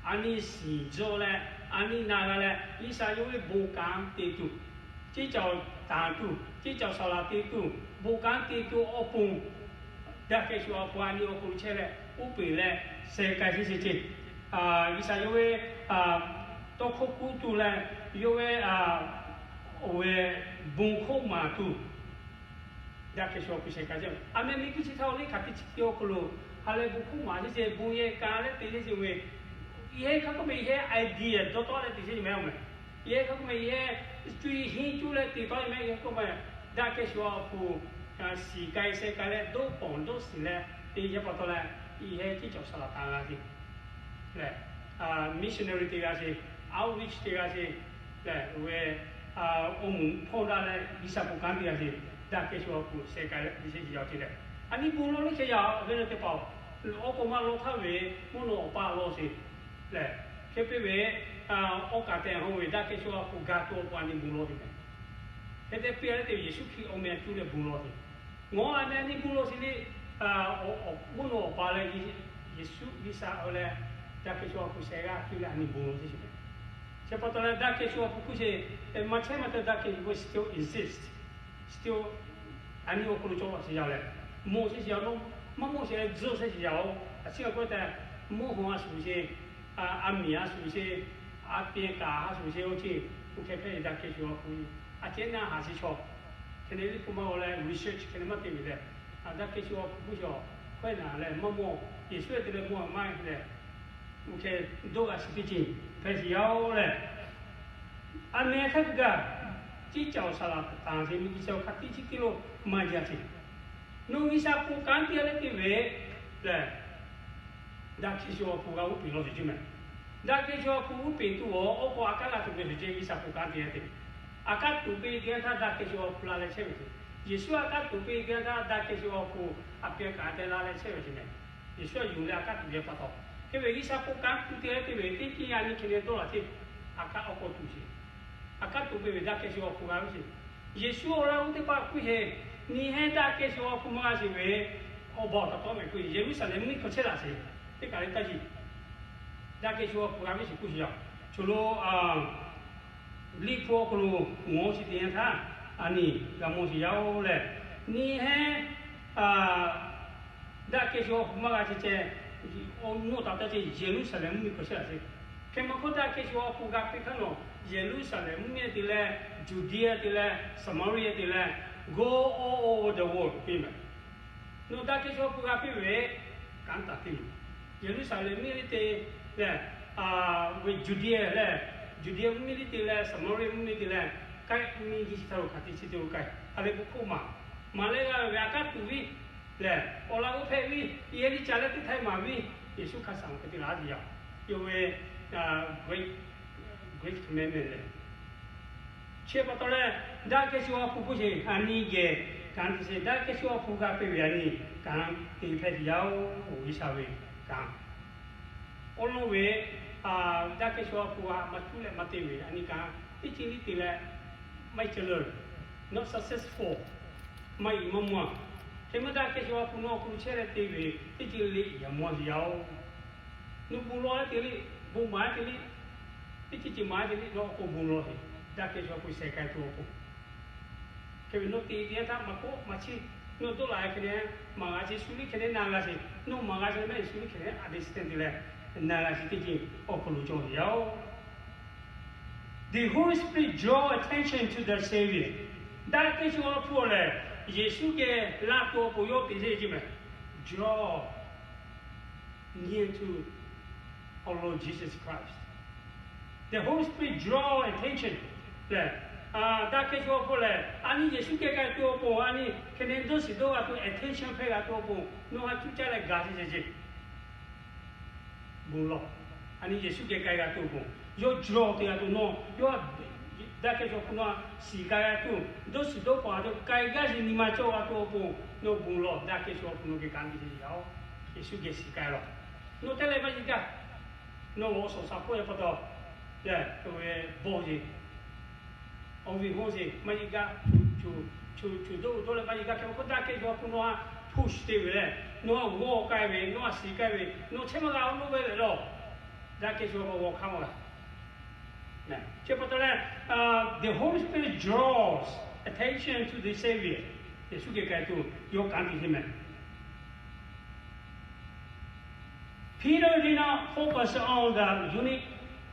a nyi shiˍ tcuh leh, a nyi na g'a leh, G'uiˬsha yawˇ ve bon kanˉ te tuˬ, ceˇ caoˬ tanˍ tuˬ, ceˇ caoˬ saˍ laꞈ te tuˬ, bon kanˉ te tuˬ awˬ pon, daꞈ kehˬ shuˍ awˬ hpu a nyi awˬ hk'aw lo chehˇ leh uˉ peunˍ leh sheh k'ai sheˍ sheˍ ceˇ. G'uiˬsha yawˇ ve tawˇ hkawˇ kuˇ tuˬ leh, yawˇ ve oˇ ve bon hkawˇ maˍ tuˬ, daꞈ kehˬ shuˍ awˬ hpu sheh k'ai ceˇ. A meh miˬ guiˇ chi htaˇ awˬ liˇ hk'aˬ te chi te awˬ hk'aw lo ha leh bon hkawˇ maˍ sheˍ sheˍ, bon yehˬ ka leh te sheˍ sheˍ ve, yehˬ hk'a k'oˆ meh yehˬ idea dawˇ tawˆ leh te sheˍ sheˍ meh-oˬ meh. Yehˬ hk'a k'oˆ meh yehˬ cuˇ yiˍ henˇ cuˇ leh te tawˆ e meh yehˬ k'oˆ meh, daꞈ kehˬ shuˍ awˬ hpu shiˍ k'ai sheh k'ai leh dawˇ pawˍ dawˇ shiˍ leh te sheˍ pa taw leh, yehˬ ceˇ caoˬ saˍ laꞈ tanˍ g'a sheˍ lehˬ, missionary te g'a sheˍ, outreach te g'a sheˍ lehˬ, oˇ ve awˬ moˍ hpawˇ daꞈ leh G'uiˬsha bon kanˉ te g'a sheˍ, daꞈ kehˬ shuˍ awˬ hpu sheh k'ai leh te sheˍ sheˍ yaˇ ceˇ lehˬ, a nyi bon lawˇ liˇ chehˇ yaˇ ve le teˇ hpaˍ-oˬ, awˬ k'oꞈ ma lawˇ htaˇ ve mvuhˇ naw awˬ pa lawˇ sheˍ lehˬ, hk'e te ve awˬ kaˍ tehˬ hawˇ ve daꞈ kehˬ shuˍ awˬ hpu ga tuˬ awˬ pon a nyi bon lawˇ ve meh. Hk'e te piˇ leh te Yeˍsuˆ Hkriꞈ awˬ meh cuˇ leh bon lawˇ ve, ngaˬ a nyi bon lawˇ sheˍ le, mvuhˇ naw awˬ pa leh Yeˍsuˆ G'uiˬsha leh daꞈ kehˬ shuˍ awˬ hpu sheh g'a cuˇ leh a nyi bon lawˇ sheˍ sheˍ meh. Chi pa taw leh daꞈ kehˬ shuˍ awˬ hpu hk'oˆ sheˍ, maˇ chehˇ maˇ te daꞈ kehˬ shuˍ hpu still exist, still a nyi awˬ hk'aw lo cawˬ laˇ sheˍ yaˇ lehˬ, mawˬ sheˍ sheˍ yaˇ-oˬ, maˇ mawˬ sheˍ leh tzuhˇ sheˍ sheˍ yaˇ-oˬ. A ciˉ a k'oˆ tehꞈ, mvuhˇ haw a shuˍ sheˍ, a miˍ a shuˍ sheˍ, a pehˬ kaꞈ a shuˍ sheˍ oˇ ceˇ, oˇ hk'e hpehꞈ ve daꞈ kehˬ shuˍ awˬ hpu, a ceh naˇ haˍ sheˍ chaw, hk'e ne liˇ hpu maˇ g'aw leh research hk'e ne maˇ te ve lehˬ, daꞈ kehˬ shuˍ awˬ hpu hk'oˆ sheˍ hkawehˇ naˍ leh maˇ mawˬ, Yeˍsuˆ te leh mawˬ maˇ heˆ leh, oˇ hk'e dawˇ g'a shiˍ teˇ ceuˬ hpehꞈ sheˍ yaˇ-oˬ lehˬ, a meh htaˇ hk'e gaˬ, ceˇ caoˬ saˍ laꞈ tanˍ sheˍ miˬ guiˇ chi hk'a tiˉ chi tiˉ lo maˇ jaˇ ceˇ. Nawˬ G'uiˬsha bon kanˉ te leh te ve lehˬ, daꞈ kehˬ shuˍ awˬ hpu g'a uˉ peunˍ lawˇ sheˍ ceˇ meh. Daꞈ kehˬ shuˍ awˬ hpu uˉ peˍ tuˬ awˬ, awˬ k'o a kaˉ g'a tuˬ ve sheˍ ceˇ, G'uiˬsha bon kanˉ te leh te ve. A kaˉ tuˬ piˇ teˇ yanˇ htaˇ daꞈ kehˬ shuˍ awˬ hpu la leh chehˇ ve ceˇ. Yeˍsuˆ a kaˉ tuˬ piˇ teˇ yanˇ htaˇ daꞈ kehˬ shuˍ awˬ hpu a pehˬ kaꞈ te la leh chehˇ ve ceˇ meh. Yeˍsuˆ a yuˬ leh a kaˉ tuˬ ve pa taw, hk'e ve G'uiˬsha bon kanˉ tuˬ te leh te ve teˇ ceuˬ a nyi hk'e ne dawˇ laˬ ceˇ. A kaˉ awˬ k'o tuˬ sheˍ, a kaˉ tuˬ piˇ ve daꞈ kehˬ shuˍ awˬ hpu g'a ve sheˍ. Yeˍsuˆ awˬ laˇ oˇ teˇ hpaˍ hk'oˆ sheˍ, nyi heh daꞈ kehˬ shuˍ awˬ hpu maˇ g'a sheˍ ve, awˬ ba awˬ taꞈ tawˉ meh hk'oˆ Yeˍruˆsaˍlehnˍ mvuhˇ miˬ hk'aw chehˇ laˬ sheˍ. Teˇ kaˬ le taˇ yeˬ, daꞈ kehˬ shuˍ awˬ hpu g'a ve sheˍ hk'oˆ sheˍ yaˇ. Choˬ lo Liꞈ hpu awˬ hk'aw lo ngawˬ chi teˇ yanˇ htaˇ, a nyi g'a mawˬ sheˍ yaˇ-oˬ lehˬ, nyi heh daꞈ kehˬ shuˍ awˬ hpu maˇ g'a ceh ceh, awˬ nawˬ taꞈ taˇ ceh Yeˍruˆsaˍlehnˍ mvuhˇ miˬ hk'aw chehˇ laˬ sheˍ. Hk'e maˇ hk'oˆ daꞈ kehˬ shuˍ awˬ hpu g'a piˇ htaˇ nawˬ, Yeˍruˆsaˍlehnˍ mvuhˇ miˬ te leh, Judia te leh, Saˍmaˍriˆ te leh, go all over the world piˇ meh. Nawˬ daꞈ kehˬ shuˍ awˬ hpu g'a piˇ ve, kanˉ taˍ piˇ ve, Yeˍruˆsaˍlehnˍ mvuhˇ miˬ te leh, ve Judia leh, Judia mvuhˇ miˬ te leh, Saˍmaˍriˆ mvuhˇ miˬ te leh, k'ai miˬ guiˇ chi htaˇ lo hk'aˬ te chi te lo k'ai, a leh bon hk'oˆ maˍ, maˍ leh g'a ve a kaˉ tuˬ viˇ lehˬ, awˬ laꞈ g'awˇ hpehꞈ viˇ, yehˬ liˇ ca leh teˇ htaiˇ maˍ viˇ, Yeˍsuˆ hk'a shaˍ hk'e te laˬ a teˇ yaˇ, yawˇ ve Great Commandment lehˬ. Chi pa taw leh, daꞈ kehˬ shuˍ awˬ hpu hk'oˆ sheˍ a nyi geh kanˉ te sheˍ. Daꞈ kehˬ chaw awˬ hpu g'a te ve a nyi kanˉ te hpehꞈ ve yoˬ. G'uiˬsha ve kanˉ awˬ lawn ve, daꞈ kehˬ chaw awˬ hpu a maˇ cuˇ leh maˇ te ve a nyi kanˉ teˇ ceuˬ le te leh maˇ heˆ ceh le, not successful, maˇ iˍ maˇ mvuh. Hk'e maˇ daꞈ kehˬ chaw awˬ hpu nawˬ awˬ hk'aw lo chehˇ leh te ve teˇ ceuˬ le iˍ a mvuh sheˍ yaˇ oˬ. Nawˬ bon lawˬ te le, bon maˍ te le, teˇ ceuˬ ceuˬ maˍ te le, nawˬ awˬ hk'aw bon lawˬ sheˍ. Daꞈ kehˬ chaw awˬ hpu sheh k'ai tuˬ awˬ pon hk'e ve nawˬ te teˇ yanˇ htaˇ maˇ k'oˆ maˇ chiˇ, nawˬ dawˇ laꞈ hk'e le maˍ g'a sheˍ, shu liˇ hk'e le na g'a sheˍ, nawˬ maˍ g'a sheˍ leh maˇ heˆ shu liˇ hk'e le a deh si te leh na g'a sheˍ teˇ ceuˬ awˬ hk'aw lo cawˬ ve yoˬ. The Holy Spirit draw attention to the Savior. Daꞈ kehˬ chaw awˬ hpu lehˬ, Yeˍsuˆ geh laˇ tuˬ awˬ pon yawˇ te sheˍ ce mehˍ. Draw near to our Lord Jesus Christ. The Holy Spirit draw attention lehˬ, daꞈ kehˬ chaw awˬ hpu lehˬ a nyi Yeˍsuˆ geh k'ai tuˬ awˬ pon a nyi hk'e le dawˇ shiˍ dawˇ g'a tuˬ attention hpehˇ g'a tuˬ awˬ pon nawˬ ha cuˇ caˇ leh gaˬ sheˍ ce ce. Bon lawˬ. A nyi Yeˍsuˆ geh k'ai g'a tuˬ awˬ pon yawˇ draw te g'a tuˬ nawˬ yawˇ daꞈ kehˬ chaw awˬ hpu nawˬ shiˍ k'ai g'a tuˬ, dawˇ shiˍ dawˇ paˍ a tuˬ k'ai gaˇ sheˍ nyi ma cawˬ g'a tuˬ awˬ pon nawˬ bon lawˬ. Daꞈ kehˬ chaw awˬ hpu nawˬ geh kanˉ te sheˍ yaˇ oˬ. Yeˍsuˆ geh shiˍ k'ai lawˬ. Nawˬ te leh maˇ yeˬ gaˇ. Nawˬ awˬ suhˍ shaˍ hk'oˆ yaˇ pa taw, yaˇ ve bawˇ sheˍ, awˬ viˉ hawˇ sheˍ maˇ yeˬ gaˇ. Cuˬ cuˬ dawˇ dawˇ leh maˇ yeˬ gaˇ. Hk'e k'o daꞈ kehˬ chaw awˬ hpu nawˬ ha push te ve leh, nawˬ ha g'awˬ k'ai ve, nawˬ ha shiˍ k'ai ve, nawˬ chehˇ maˇ g'a oˇ nawˬ ve lehˬ lawˬ. Daꞈ kehˬ chaw awˬ hk'aˇ maˇ g'a. Chi pa taw leh, the Holy Spirit draws attention to the Savior. Yeˍsuˆ geh k'ai tuˬ yawˇ kanˉ te sheˍ mehˍ. Peter did not focus on the unique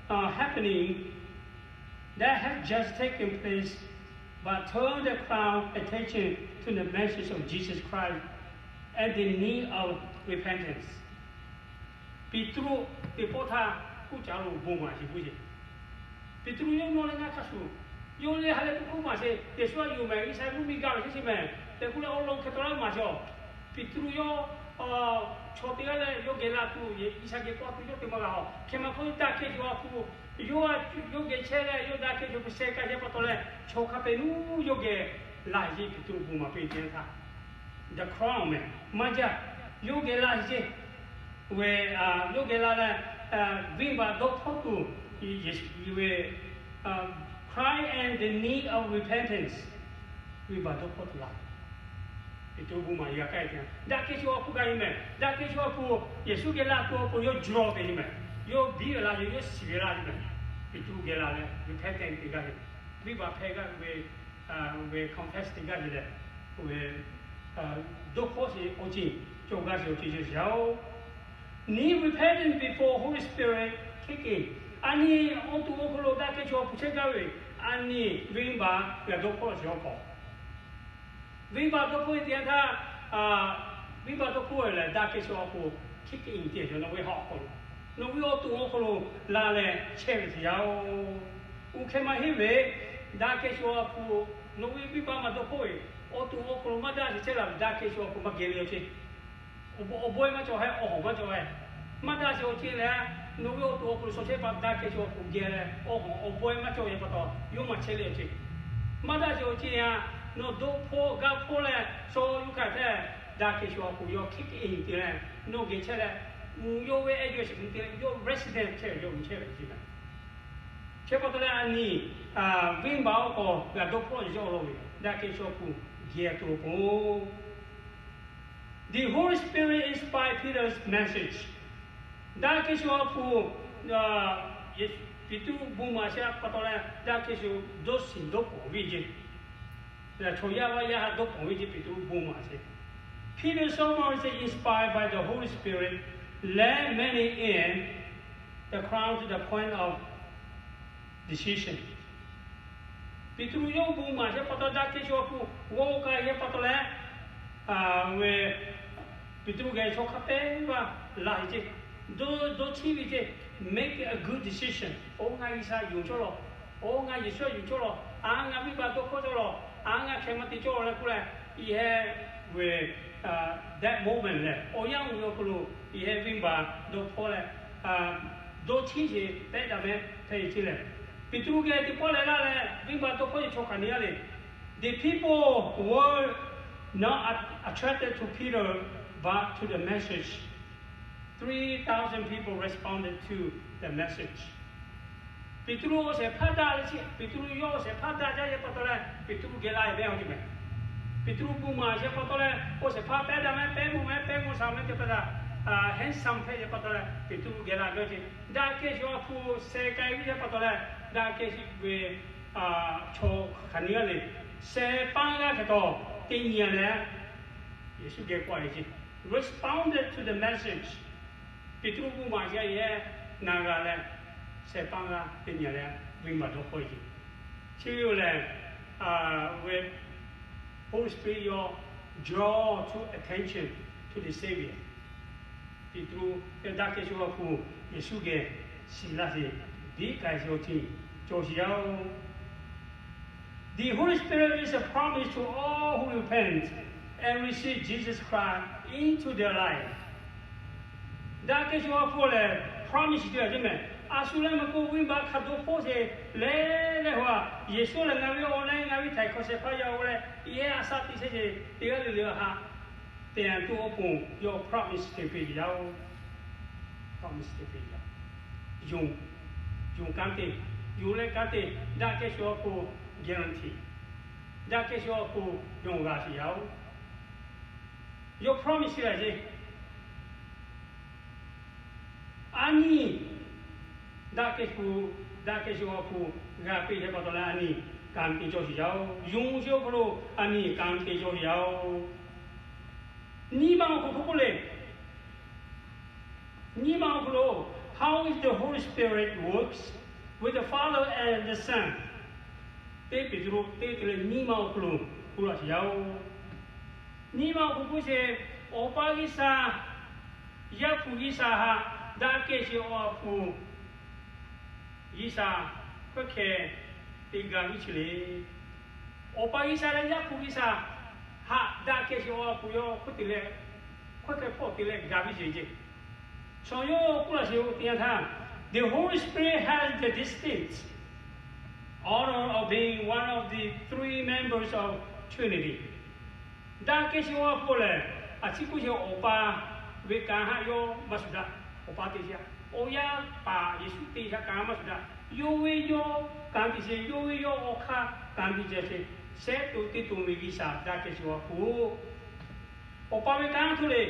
uh, happening that had just taken place, but turned the crowd attention to the message of Jesus Christ and the need of repentance. Peˍtruˆ teˇ pawˆ htaˇ kuˇ caˍ lo bon maˍ sheˍ puiˉ sheˍ. Peˍtruˆ yawˇ nawˇ leh ngaˇ hk'a shuˍ, yawˇ leh ha leh kuˇ kuˇ maˍ sheˍ. Yeˍsuˆ a yuˬ mehˍ, G'uiˬsha mvuhˇmiˬ gaˇ ve sheˍ sheˍ mehˍ tehꞈ k'oˆ leh awˬ lawn hk'e taw laˇ maˍ sheˍ. Peˍtruˆ yawˇ chaw teˇ g'aˇ leh yawˇ geh la tuˬ, G'uiˬsha geh k'awꞈ tuˬ yawˇ te maˇ g'a a. Hk'e maˇ hk'oˆ daꞈ kehˬ chaw awˬ hpu yawˇ, yawˇ geh chehˇ leh yawˇ daꞈ kehˬ chaw hpu sheh k'ai sheˍ pa taw leh, chaw hk'a peu-eˬ nuˇ yawˇ geh la sheˍ. Peˍtruˆ bon maˍ piˇ teˇ yanˇ htaˇ, the crowd mehˍ maˇ jaˇ, yawˇ geh la sheˍ ve, yawˇ geh la leh, venˇbaˆ dawˇ hpawˇ tuˬ, ve, Christ and the need of repentance. Venˇbaˆ dawˇ hpawˇ tuˬ la. Peˍtruˆ bon maˍ g'a k'ai te, daꞈ kehˬ chaw awˬ hpu gaˇ ve mehˍ. Daꞈ kehˬ chaw awˬ hpu Yeˍsuˆ geh la tuˬ awˬ pon yawˇ jawˇ ve mehˍ. Yawˇ biˇ ve la ve, yawˇ shiˍ ve la ve mehˍ. Peˍtruˆ geh la leh repentance te gaˇ ve, venˇbaˆ hpehˇ gaˇ ve, ve confess te gaˇ ve leh, ve dawˇ hpawˇ sheˍ awˬ ceuˬ, cawˬ gaˇ sheˍ awˬ ceuˬ cawˬ sheˍ yaˇ oˬ. Need repentance before Holy Spirit kick in. A nyi awˬ to awˬ hk'aw lo daꞈ kehˬ chaw awˬ hpu chehˇ gaˇ ve, a nyi venˇbaˆ g'a dawˇ hpawˇ sheˍ awˬ hk'aw, venˇbaˆ dawˇ hpawˇ ve teˇ yanˇ htaˇ, venˇbaˆ dawˇ hpawˇ lehˬ daꞈ kehˬ chaw awˬ hk'aw kick in te ve, nawˬ ve hawˉ hk'aw lo, nawˬ ve awˬ to awˬ hk'aw lo la leh chehˇ ve teˇ yanˇ oˬ. Oˇ hk'e maˇ heˆ ve, daꞈ kehˬ chaw awˬ hk'aw nawˬ ve venˇbaˆ maˇ dawˇ hpawˇ ve, awˬ to awˬ hk'aw lo maˇ daꞈ sheˍ chehˇ la ve daꞈ kehˬ chaw awˬ hk'aw maˇ geh ve awˬ ceuˬ. Awˬ bawehˇ maˇ cawˬ heh, awˬ hawˉ maˇ cawˬ heh. Maˇ daꞈ sheˍ awˬ ceuˬ lehˬ, nawˬ ve awˬ to awˬ hk'aw lo shaw chehˇ pa daꞈ kehˬ chaw awˬ hk'aw geh leh awˬ hawˉ awˬ bawehˇ maˇ cawˬ heh pa taw, yawˇ maˇ chehˇ leh awˬ ceuˬ. Maˇ daꞈ sheˍ awˬ ceuˬ yaˇ, nawˬ dawˇ hpawˇ gaˇ hpawˇ leh shaw yuˬ hk'aˬ htaˇ, daꞈ kehˬ chaw awˬ hk'aw yawˇ kick in te leh, nawˬ geh chehˇ leh, yawˇ ve ehˉ yawˇ shiˍ te leh yawˇ resident chehˇ ve, yawˇ mvuh chehˇ ve awˬ ceuˬ mehˍ. Chi pa taw leh a nyi venˇbaˆ awˬ hk'aw g'a dawˇ hpawˇ yawˇ lo ve, daꞈ kehˬ chaw awˬ hk'aw geh tuˬ awˬ pon, the Holy Spirit inspired Peter's message. Daꞈ kehˬ chaw awˬ hpu, Peˍtruˆ bon maˍ sheˍ pa taw leh daꞈ kehˬ chaw dawˇ shiˍ dawˇ paˍ ve ce, chaw yaˇ vaˇ yaˇ ha dawˇ paˍ ve ce Peˍtruˆ bon maˍ sheˍ. Peter's sermon is inspired by the Holy Spirit, led many in the crowd to the point of decision. Peˍtruˆ yawˇ bon maˍ sheˍ pa taw daꞈ kehˬ chaw awˬ hpu g'awˇ k'ai sheˍ pa taw leh, ve Peˍtruˆ geh chaw hk'a peu-eˬ la ve ce, dawˇ chiˇ ve ce, make a good decision. Oˇ ngaˬ G'uiˬsha yonˍ cawˇ lawˬ, oˇ ngaˬ Yeˍsuˆ yonˍ cawˇ lawˬ, a ngaˬ venˇbaˆ dawˇ hpawˇ cawˇ lawˬ, a ngaˬ hkeh maˇ te cawˇ lawˬ leh k'oˆ leh, yehˬ ve that moment lehˬ awˬ yanˇ oˬ ve awˬ hk'aw lo yehˬ venˇbaˆ dawˇ hpawˇ leh dawˇ chiˇ sheˍ tehꞈ daꞈ meh hpehꞈ ve ce lehˬ, Peˍtruˆ geh teˇ pawˆ leh laˇ leh venˇbaˆ dawˇ hpawˇ ve chaw hk'aˬ nyi a le. The people were Not attracted to Peter, but to the message. Three thousand people responded to the message. Peˍtruˆ awˬ shehˍ hpaˇ daꞈ leh chi, Peˍtruˆ yawˇ awˬ shehˍ hpaˇ daꞈ jaˇ ve pa taw leh Peˍtruˆ geh la ve awˬ ceuˬ meh. Peˍtruˆ bon maˍ shehˍ pa taw leh awˬ shehˍ hpaˇ pehˉ daꞈ meh, pehˉ mvuhˇ meh, pehˉ mvuhˇ sha meh te pa taw, handsome hpehꞈ ve pa taw leh Peˍtruˆ geh la ve awˬ ceuˬ. Daꞈ kehˬ shuˍ awˬ hpu sheh k'ai ve pa taw leh, daꞈ kehˬ shuˍ ve chaw hk'aˬ nyi g'aˇ le, sheh paˇ g'aˇ hk'e taw teˇ nyi leh Yeˍsuˆ geh k'oˆ ve ce, responded to the message. Peˍtruˆ bon maˍ shehˍ yehˬ na g'a leh, sheh paˇ g'aˇ teˇ nyi leh venˇ baˬ dawˇ hkawˇ ve ce. Chi ve yoˬ lehˬ, ve Holy Spirit yawˇ draw to attention to the Savior. Peˍtruˆ yawˇ daꞈ kehˬ shuˍ awˬ hpu Yeˍsuˆ geh shiˍ laˇ sheˍ, biˇ k'ai sheˍ awˬ ceuˬ cawˬ sheˍ yaˇ oˬ. The Holy Spirit is a promise to all who repent and receive Jesus Christ into their life. Daꞈ kehˬ shuˍ awˬ hpu lehˬ promise te a ce meh. A shu leh maˇ k'oˆ, venˇ baˆ hk'a dawˇ hkawˇ sheˍ leh leh hu a, Yeˍsuˆ lehˬ ngaˬ ve awˬ leh ngaˬ ve htaiˍ hkawˇ shehˍ hpaˇ yaˇ oˬ leh, yehˬ a shaꞈ teꞈ shehˍ ce teˇ g'aˇ le le a haꞈ te a tuˬ awˬ pon yawˇ promise te piˇ yaˇ oˬ. Promise te piˇ yaˇ. Yonˍ, yonˍ kanˉ te, yonˍ leh kanˉ te, daꞈ kehˬ shuˍ awˬ hpu guarantee, daꞈ kehˬ shuˍ awˬ hpu yonˍ g'a sheˍ yaˇ oˬ. Yawˇ promise g'a ce. A nyi, daꞈ kehˬ shuˍ, daꞈ kehˬ shuˍ awˬ hpu g'a piˇ hk'e pa taw leh a nyi kanˉ te cawˬ sheˍ yaˇ oˬ. Yonˍ sheˍ awˬ hk'aw lo a nyi kanˉ te cawˬ sheˍ yaˇ oˬ. Nyi ma awˬ hk'aw hk'oˆ k'oˆ le. Nyi ma awˬ hk'aw lo, how is the Holy Spirit works with the Father and the Son? Teˇ Peˍtruˆ teˇ te leh nyi ma awˬ hk'aw lo k'oˆ laˇ sheˍ yaˇ oˬ. Nyi ma awˬ hk'aw k'oˆ sheˍ, Awˬ pa G'uiˬsha, Yaˇ hpu G'uiˬsha haꞈ daꞈ kehˬ shuˍ awˬ hpu G'uiˬsha hkawˇ hkeh te ga viˉ chi le. Awˬ pa G'uiˬsha leh Yaˇ hpu G'uiˬsha haꞈ daꞈ kehˬ shuˍ awˬ hpu yawˇ hkawˇ te leh, hkawˇ hkeh hpawˇ te leh ga viˉ ce ce. Chaw yawˇ k'oˆ laˇ sheˍ oˬ teˇ yanˇ htaˇ, the Holy Spirit has the distinct honor of being one of the three members of Trinity. Daꞈ kehˬ shuˍ awˬ hpu lehˬ, a ciˉ k'oˆ sheˍ Awˬ pa ve kanˉ haꞈ yawˇ maˇ shuˍ daꞈ. Awˬ pa te shaꞈ, Awˬ yaˇ paˍ Yeˍsuˆ te shaꞈ kanˉ maˇ shuˍ daꞈ. Yawˇ ve yawˇ kanˉ te sheˍ, yawˇ ve yawˇ awˬ hk'aˇ kanˉ te shaꞈ sheˍ. Shehˉ to teˇ to ve G'uiˬsha daꞈ kehˬ shuˍ awˬ hpu Awˬ pa ve kanˉ htoˇ le.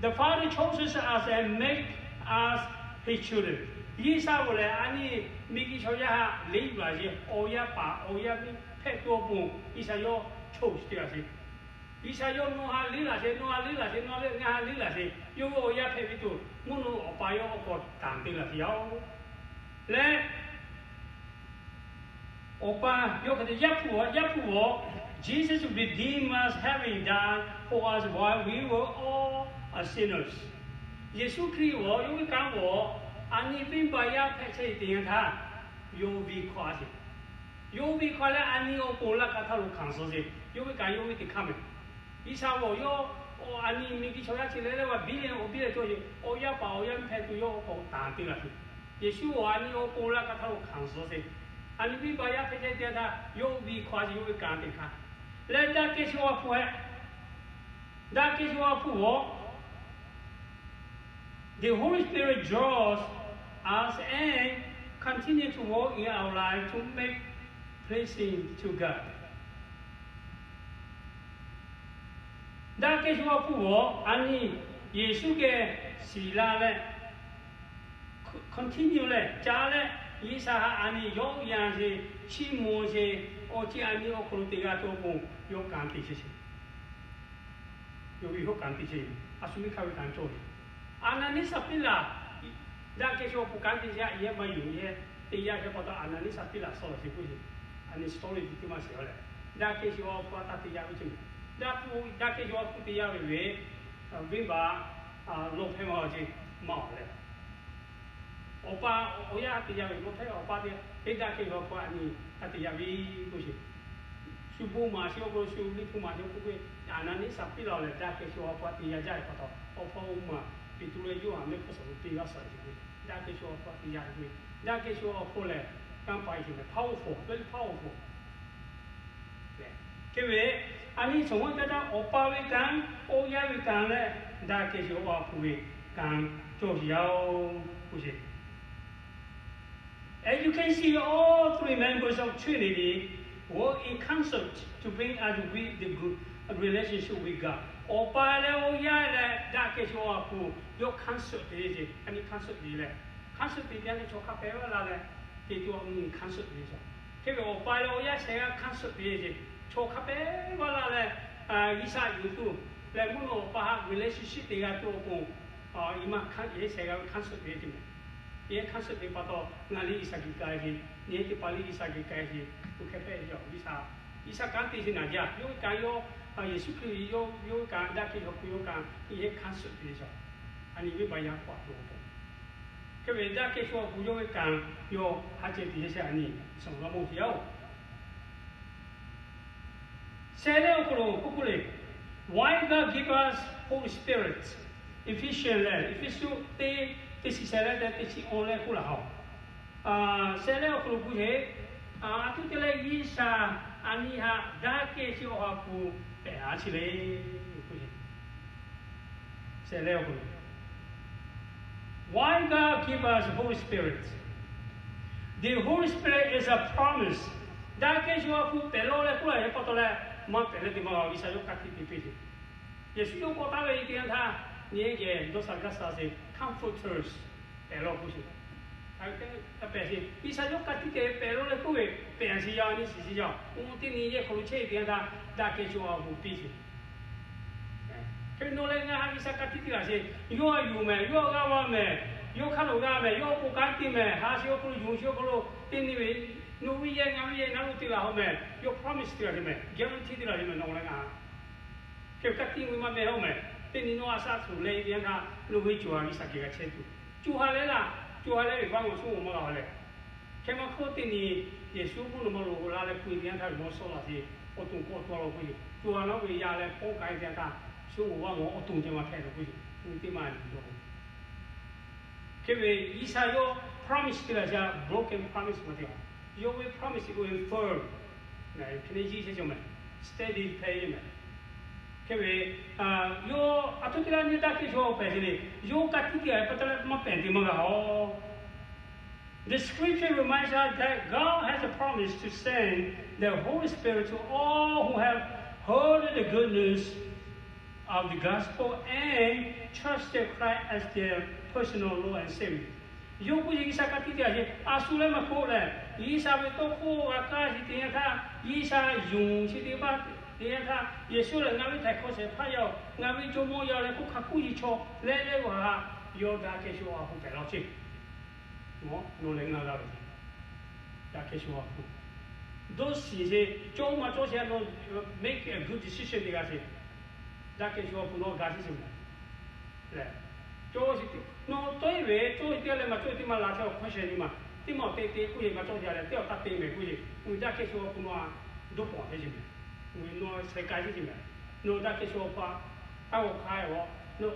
The Father chooses us and make us his children. G'uiˬsha g'aw lehˬ a nyi miˬguiˬ chaw yaˇ haꞈ leˉ yuˬ laˬ sheˍ. Awˬ yaˇ paˍ awˬ yaˇ miˇ hpehꞈ tuˬ awˬ pon G'uiˬsha yawˇ choose te laˬ sheˍ. G'uiˬsha yawˇ nawˬ haꞈ leˉ laˬ sheˍ, nawˬ haꞈ leˉ laˬ sheˍ, nawˬ leh ngaˬ haꞈ leˉ laˬ sheˍ. Yawˇ ve awˬ yaˇ hpehꞈ ve tuˬ mvuhˇ naw Awˬ pa yawˇ awˬ k'aw tanˍ te laˬ sheˍ yaˇ oˬ. Leh Awˬ pa yawˇ hk'e te Yaˇ hpu, Yaˇ hpu g'aw, Jesus redeemed us, having died for us while we were all sinners. Yeˍsuˆ Hkriꞈ g'aw, yawˇ ve kanˉ g'aw, a nyi venˇbaˆ yaˇ hpehꞈ chehˇ ve teˇ yanˇ htaˇ, yawˇ ve hkawˇ a sheˍ. Yawˇ ve hkawˇ leh a nyi awˬ pon laˇ hk'aˇ htaˇ lo hkanˍ suh sheˍ. Yawˇ ve kanˉ yawˇ ve teꞈ hk'aˇ meh. G'uiˬsha g'aw yawˇ, a nyi miˬguiˬ chaw yaˇ chi leh leh g'a biˇ leh awˬ biˇ leh cawˇ sheˍ. Awˬ yaˇ paˍ awˬ yaˇ miˇ hpehꞈ tuˬ yawˇ awˬ hk'aw tanˍ te laˬ sheˍ. Yeˍsuˆ g'aw a nyi awˬ pon laˇ hk'aˇ htaˇ lo hkanˍ suh sheˍ. A nyi venˇbaˆ yaˇ hpehꞈ chehˇ teˇ yanˇ htaˇ yawˇ ve hkawˇ a sheˍ, yawˇ ve kanˉ teꞈ hk'aˇ. Leh daꞈ kehˬ shuˍ awˬ hpu hehꞈ, daꞈ kehˬ shuˍ awˬ hpu g'aw, the Holy Spirit draws us and continue to work in our life to make pleasing to God. Daꞈ kehˬ shuˍ awˬ hpu g'aw a nyi Yeˍsuˆ geh shiˍ la leh, continue leh ca leh, G'uiˬsha haꞈ a nyi yawˇ yan sheˍ, chiˇ mvuh sheˍ, awˬ ceuˬ a nyi awˬ hk'aw lo te g'a tuˬ awˬ pon yawˇ kanˉ te chehˇ sheˍ. Yawˇ ve yawˇ kanˉ te chehˇ, a shu ve hk'a ve kanˉ cawˬ ve. Aˍnaˍniˆ Saˍpiˉlaꞈ daꞈ kehˬ shuˍ awˬ hpu kanˉ te chehˇ a yehˬ maˇ yuˬ yehˬ te yaˇ hk'e pa taw, Aˍnaˍniˆ Saˍpiˉlaꞈ suh laˬ sheˍ k'oˆ sheˍ. A nyi story teˇ maˇ sheˍ a leh, daꞈ kehˬ shuˍ awˬ hpu a taˇ te yaˇ ve ceˇ meh. Daꞈ kehˬ shuˍ awˬ hpu te yaˇ ve le, venˇbaˆ lawˇ hpehˇ maˇ a ceˇ maˇ a leh Awˬ pa awˬ yaˇ te yaˇ ve mawˇ hpehˇ, awˬ pa te, teˇ daꞈ kehˬ shuˍ awˬ hpu a nyi hk'a te yaˇ ve k'oˆ sheˍ. Shu bon maˍ sheˍ awˬ hk'aw lo shu liˇ hpu maˍ sheˍ k'oˆ ve, Aˍnaˍniˆ Saˍpiˉlaꞈ lehˬ daꞈ kehˬ shuˍ awˬ hpu a te yaˇ jaˇ ve pa taw, awˬ hpawˇ oˇ maˬ Peˍtruˆ leh Yoˇhanˬ mehˆ hk'aˇ suhˍ lo te g'a suhˍ sheˍ ve, daꞈ kehˬ shuˍ awˬ hpu a te yaˇ ve, daꞈ kehˬ shuˍ awˬ hpu lehˬ kanˇ paˍ e sheˍ meh, powerful, very powerful lehˬ Hk'e ve, a nyi shawˍ maˇ caˇ caˇ awˬ pa ve kanˉ, awˬ yaˇ ve kanˉ leh, daꞈ kehˬ shawˍ awˬ ha hpu ve kanˉ cawˬ sheˍ yaˇ-oˬ k'oˆ sheˍ. And you can see all three members of Trinity work in concert to bring us with the good relationship with God. Awˬ pa leh awˬ yaˇ leh daꞈ kehˬ shawˍ awˬ ha hpu yawˇ concert te ce. A nyi concert te leh, concert te yaˇ leh chaw hk'a pehꞈ vaˇ la leh, te tuˬ a nyi concert te ce. Hk'e ve awˬ pa leh awˬ yaˇ shehˍ g'aˇ concert te ce. Chaw hk'a pehꞈ vaˇ la leh, G'uiˬsha yuˬ tuˬ leh mvuhˇ naw awˬ pa htaꞈ relationship te g'a tuˬ awˬ pon, i ma hk'aˇ yehˬ shehˍ g'aˇ ve concert te ce mehˬ. Yehˬ concert te pa taw, ngaˬ liˇ G'uiˬsha geh k'ai ce, yehˬ teˇ hpaˍ liˇ G'uiˬsha geh k'ai ce, tuˬ hk'e hpehꞈ ve yoˬ. G'uiˬsha, G'uiˬsha kanˉ te ce naˍ jaˇ. Yawˇ ve kanˉ yawˇ, Yeˍsuˆ Hkriꞈ yawˇ, yawˇ ve kanˉ daꞈ kehˬ shawˍ hpu yawˇ kanˉ yehˬ concert te ce. A nyi ve baˬ yaˇ hk'aw tuˬ awˬ pon, hk'e ve daꞈ kehˬ shawˍ awˬ ha hpu yawˇ ve kanˉ yawˇ ha ceh te ce. A nyi shawˍ g'a mawˬ te yaˇ-oˬ. Sheh leh awˬ hk'aw lo k'oˆ k'oˆ le, Why God give us Holy Spirit? Ephesians leh Eˇfeˇsuꞈ teˇ, teˇ chi sheh leh teˇ chi awˇ leh k'oˆ laˬ haw. Sheh leh awˬ hk'aw lo k'oˆ sheˍ, a htoꞈ te leh G'uiˬsha a nyi htaꞈ daꞈ kehˬ shawˍ awˬ ha hpu pehˬ a chi le. Sheh leh awˬ hk'aw lo, Why God give us the Holy Spirit? The Holy Spirit is a promise. Daꞈ kehˬ shawˍ awˬ ha hpu pehˬ law leh k'oˆ laˬ ve pa taw leh, maˇ pehˬ leh te maˇ g'a-oˬ. G'uiˬsha yawˇ ka tiꞈ te piˇ sheˍ. Yeˍsuˆ yawˇ k'awꞈ taˍ ve teˇ yanˇ htaˇ, nyi ehˉ geh dawˇ sha gaˇ sha sheˍ, Comforters pehˬ law k'oˆ sheˍ. Pehˬ sheˍ. G'uiˬsha yawˇ ka tiꞈ te pehˬ law leh k'oˆ ve, pehˬ a sheˍ yaˇ, a nyi shiˍ sheˍ yaˇ. Oˇ teˇ nyi yehˬ hk'aw lo chehˇ ve teˇ yanˇ htaˇ daꞈ kehˬ shawˍ awˬ ha hpu piˇ sheˍ. Hk'e ve nawˬ leh ngaˬ ha G'uiˬsha ka tiꞈ te laˬ sheˍ. Yawˇ a yuˬ mehˍ, yawˇ g'aˇ va mehˍ, yawˇ hk'aˇ lo g'a mehˍ, yawˇ k'o kanˉ te mehˍ, ha sheˍ awˬ hk'aw lo yuˬ sheˍ awˬ hk'aw lo, teˇ nyi ve nawˬ ve yehˬ ngaˬ ve yehˬ ngaˬ lo te laˬ haw mehˍ. Yawˇ promise te laˬ sheˍ mehˍ, guarantee te laˬ sheˍ mehˍ nawˬ leh ngaˬ ha. Hk'e ve ka tiꞈ ve maˇ meh haw mehˍ. Teˇ nyi nawˬ a shaꞈ tuˬ leh teˇ yanˇ htaˇ nawˬ ve co ha G'uiˬsha geh g'a chehˇ tuˬ, co ha leh laˇ, co ha leh ve baˆ mawˬ shu mawˬ maˇ g'a haw leh, hk'e maˇ hk'oˆ teˇ nyi Yeˍsuˆ mvuhˇ naw ma lo la leh pui teˇ yanˇ htaˇ ve mawˇ shawˉ laˬ sheˍ. Awˬ to k'awꞈ taw law k'oˆ sheˍ. Co ha nawˬ ve yaˇ leh pawˆ k'ai teˇ yanˇ htaˇ shu mawˬ baˆ mawˬ awˬ to ceh maˇ hpehꞈ law k'oˆ sheˍ. Teˇ maˇ nyi dawˇ Hk'e ve G'uiˬsha yawˇ promise te laˬ sheˍ, broken promise maˇ te a. Yawˇ ve promise awˬ e firm, hk'e ne yiˇ chehˇ cawˬ mehˍ, steady hpehꞈ ve mehˍ. Hk'e ve, yawˇ a htoꞈ te laˇ nyi daꞈ kehˬ shawˍ pehˬ te le. Yawˇ ka tiꞈ te a pa taw leh maˇ pehˬ te maˇ g'a haw. The scripture reminds us that God has a promise to send the Holy Spirit to all who have heard the good news of the gospel and trusted Christ as their personal Lord and Savior. Yawˇ k'oˆ sheˍ G'uiˬsha ka tiꞈ te a sheˍ, a shu leh maˇ k'oˆ lehˬ, G'uiˬsha ve tawˇ hkawˇ g'a kaˇ sheˍ teˇ yanˇ htaˇ, G'uiˬsha yonˍ sheˍ teˇ baˆ teˇ yanˇ htaˇ, Yeˍsuˆ lehˬ ngaˬ ve htaiˍ hkawˇ shehˍ hpaˇ yaˇ-oˬ, ngaˬ ve jawˇmawˇ yaˇ leh hk'oˆ hk'a kuˉ yiˍ chaw leh leh g'aw haꞈ, yawˇ daꞈ kehˬ shawˍ awˬ ha hpu pehˬ law chehˇ. Nawˬ leh ngaˬ g'a ve daꞈ kehˬ shawˍ awˬ ha hpu, dawˇ shiˍ sheˍ, cawˇ maˇ cawˇ sheˍ, nawˬ make a good decision teˇ g'aˇ sheˍ. Daꞈ kehˬ shawˍ awˬ ha hpu nawˬ ga sheˍ sheˍ mehˍ. Lehˬ, cawˇ sheˍ, nawˬ tawˆ e ve cawˇ sheˍ teˇ g'aˇ leh maˇ cawˇ teˇ maˇ la chehˇ awˬ hkawˇ shehˍ nyi ma, teˇ maˬ awˬ te te k'oˆ sheˍ maˇ cawˇ sheˍ leh teˇ awˬ taˇ te mehˍ k'oˆ sheˍ. Daꞈ kehˬ shawˍ awˬ ha hpu nawˬ a dawˇ pawˍ chehˇ sheˍ mehˍ. Nawˬ sheh k'ai chehˇ sheˍ mehˍ. Nawˬ daꞈ kehˬ shawˍ awˬ ha hpu a taˇ g'awˬ hk'a-e a, nawˬ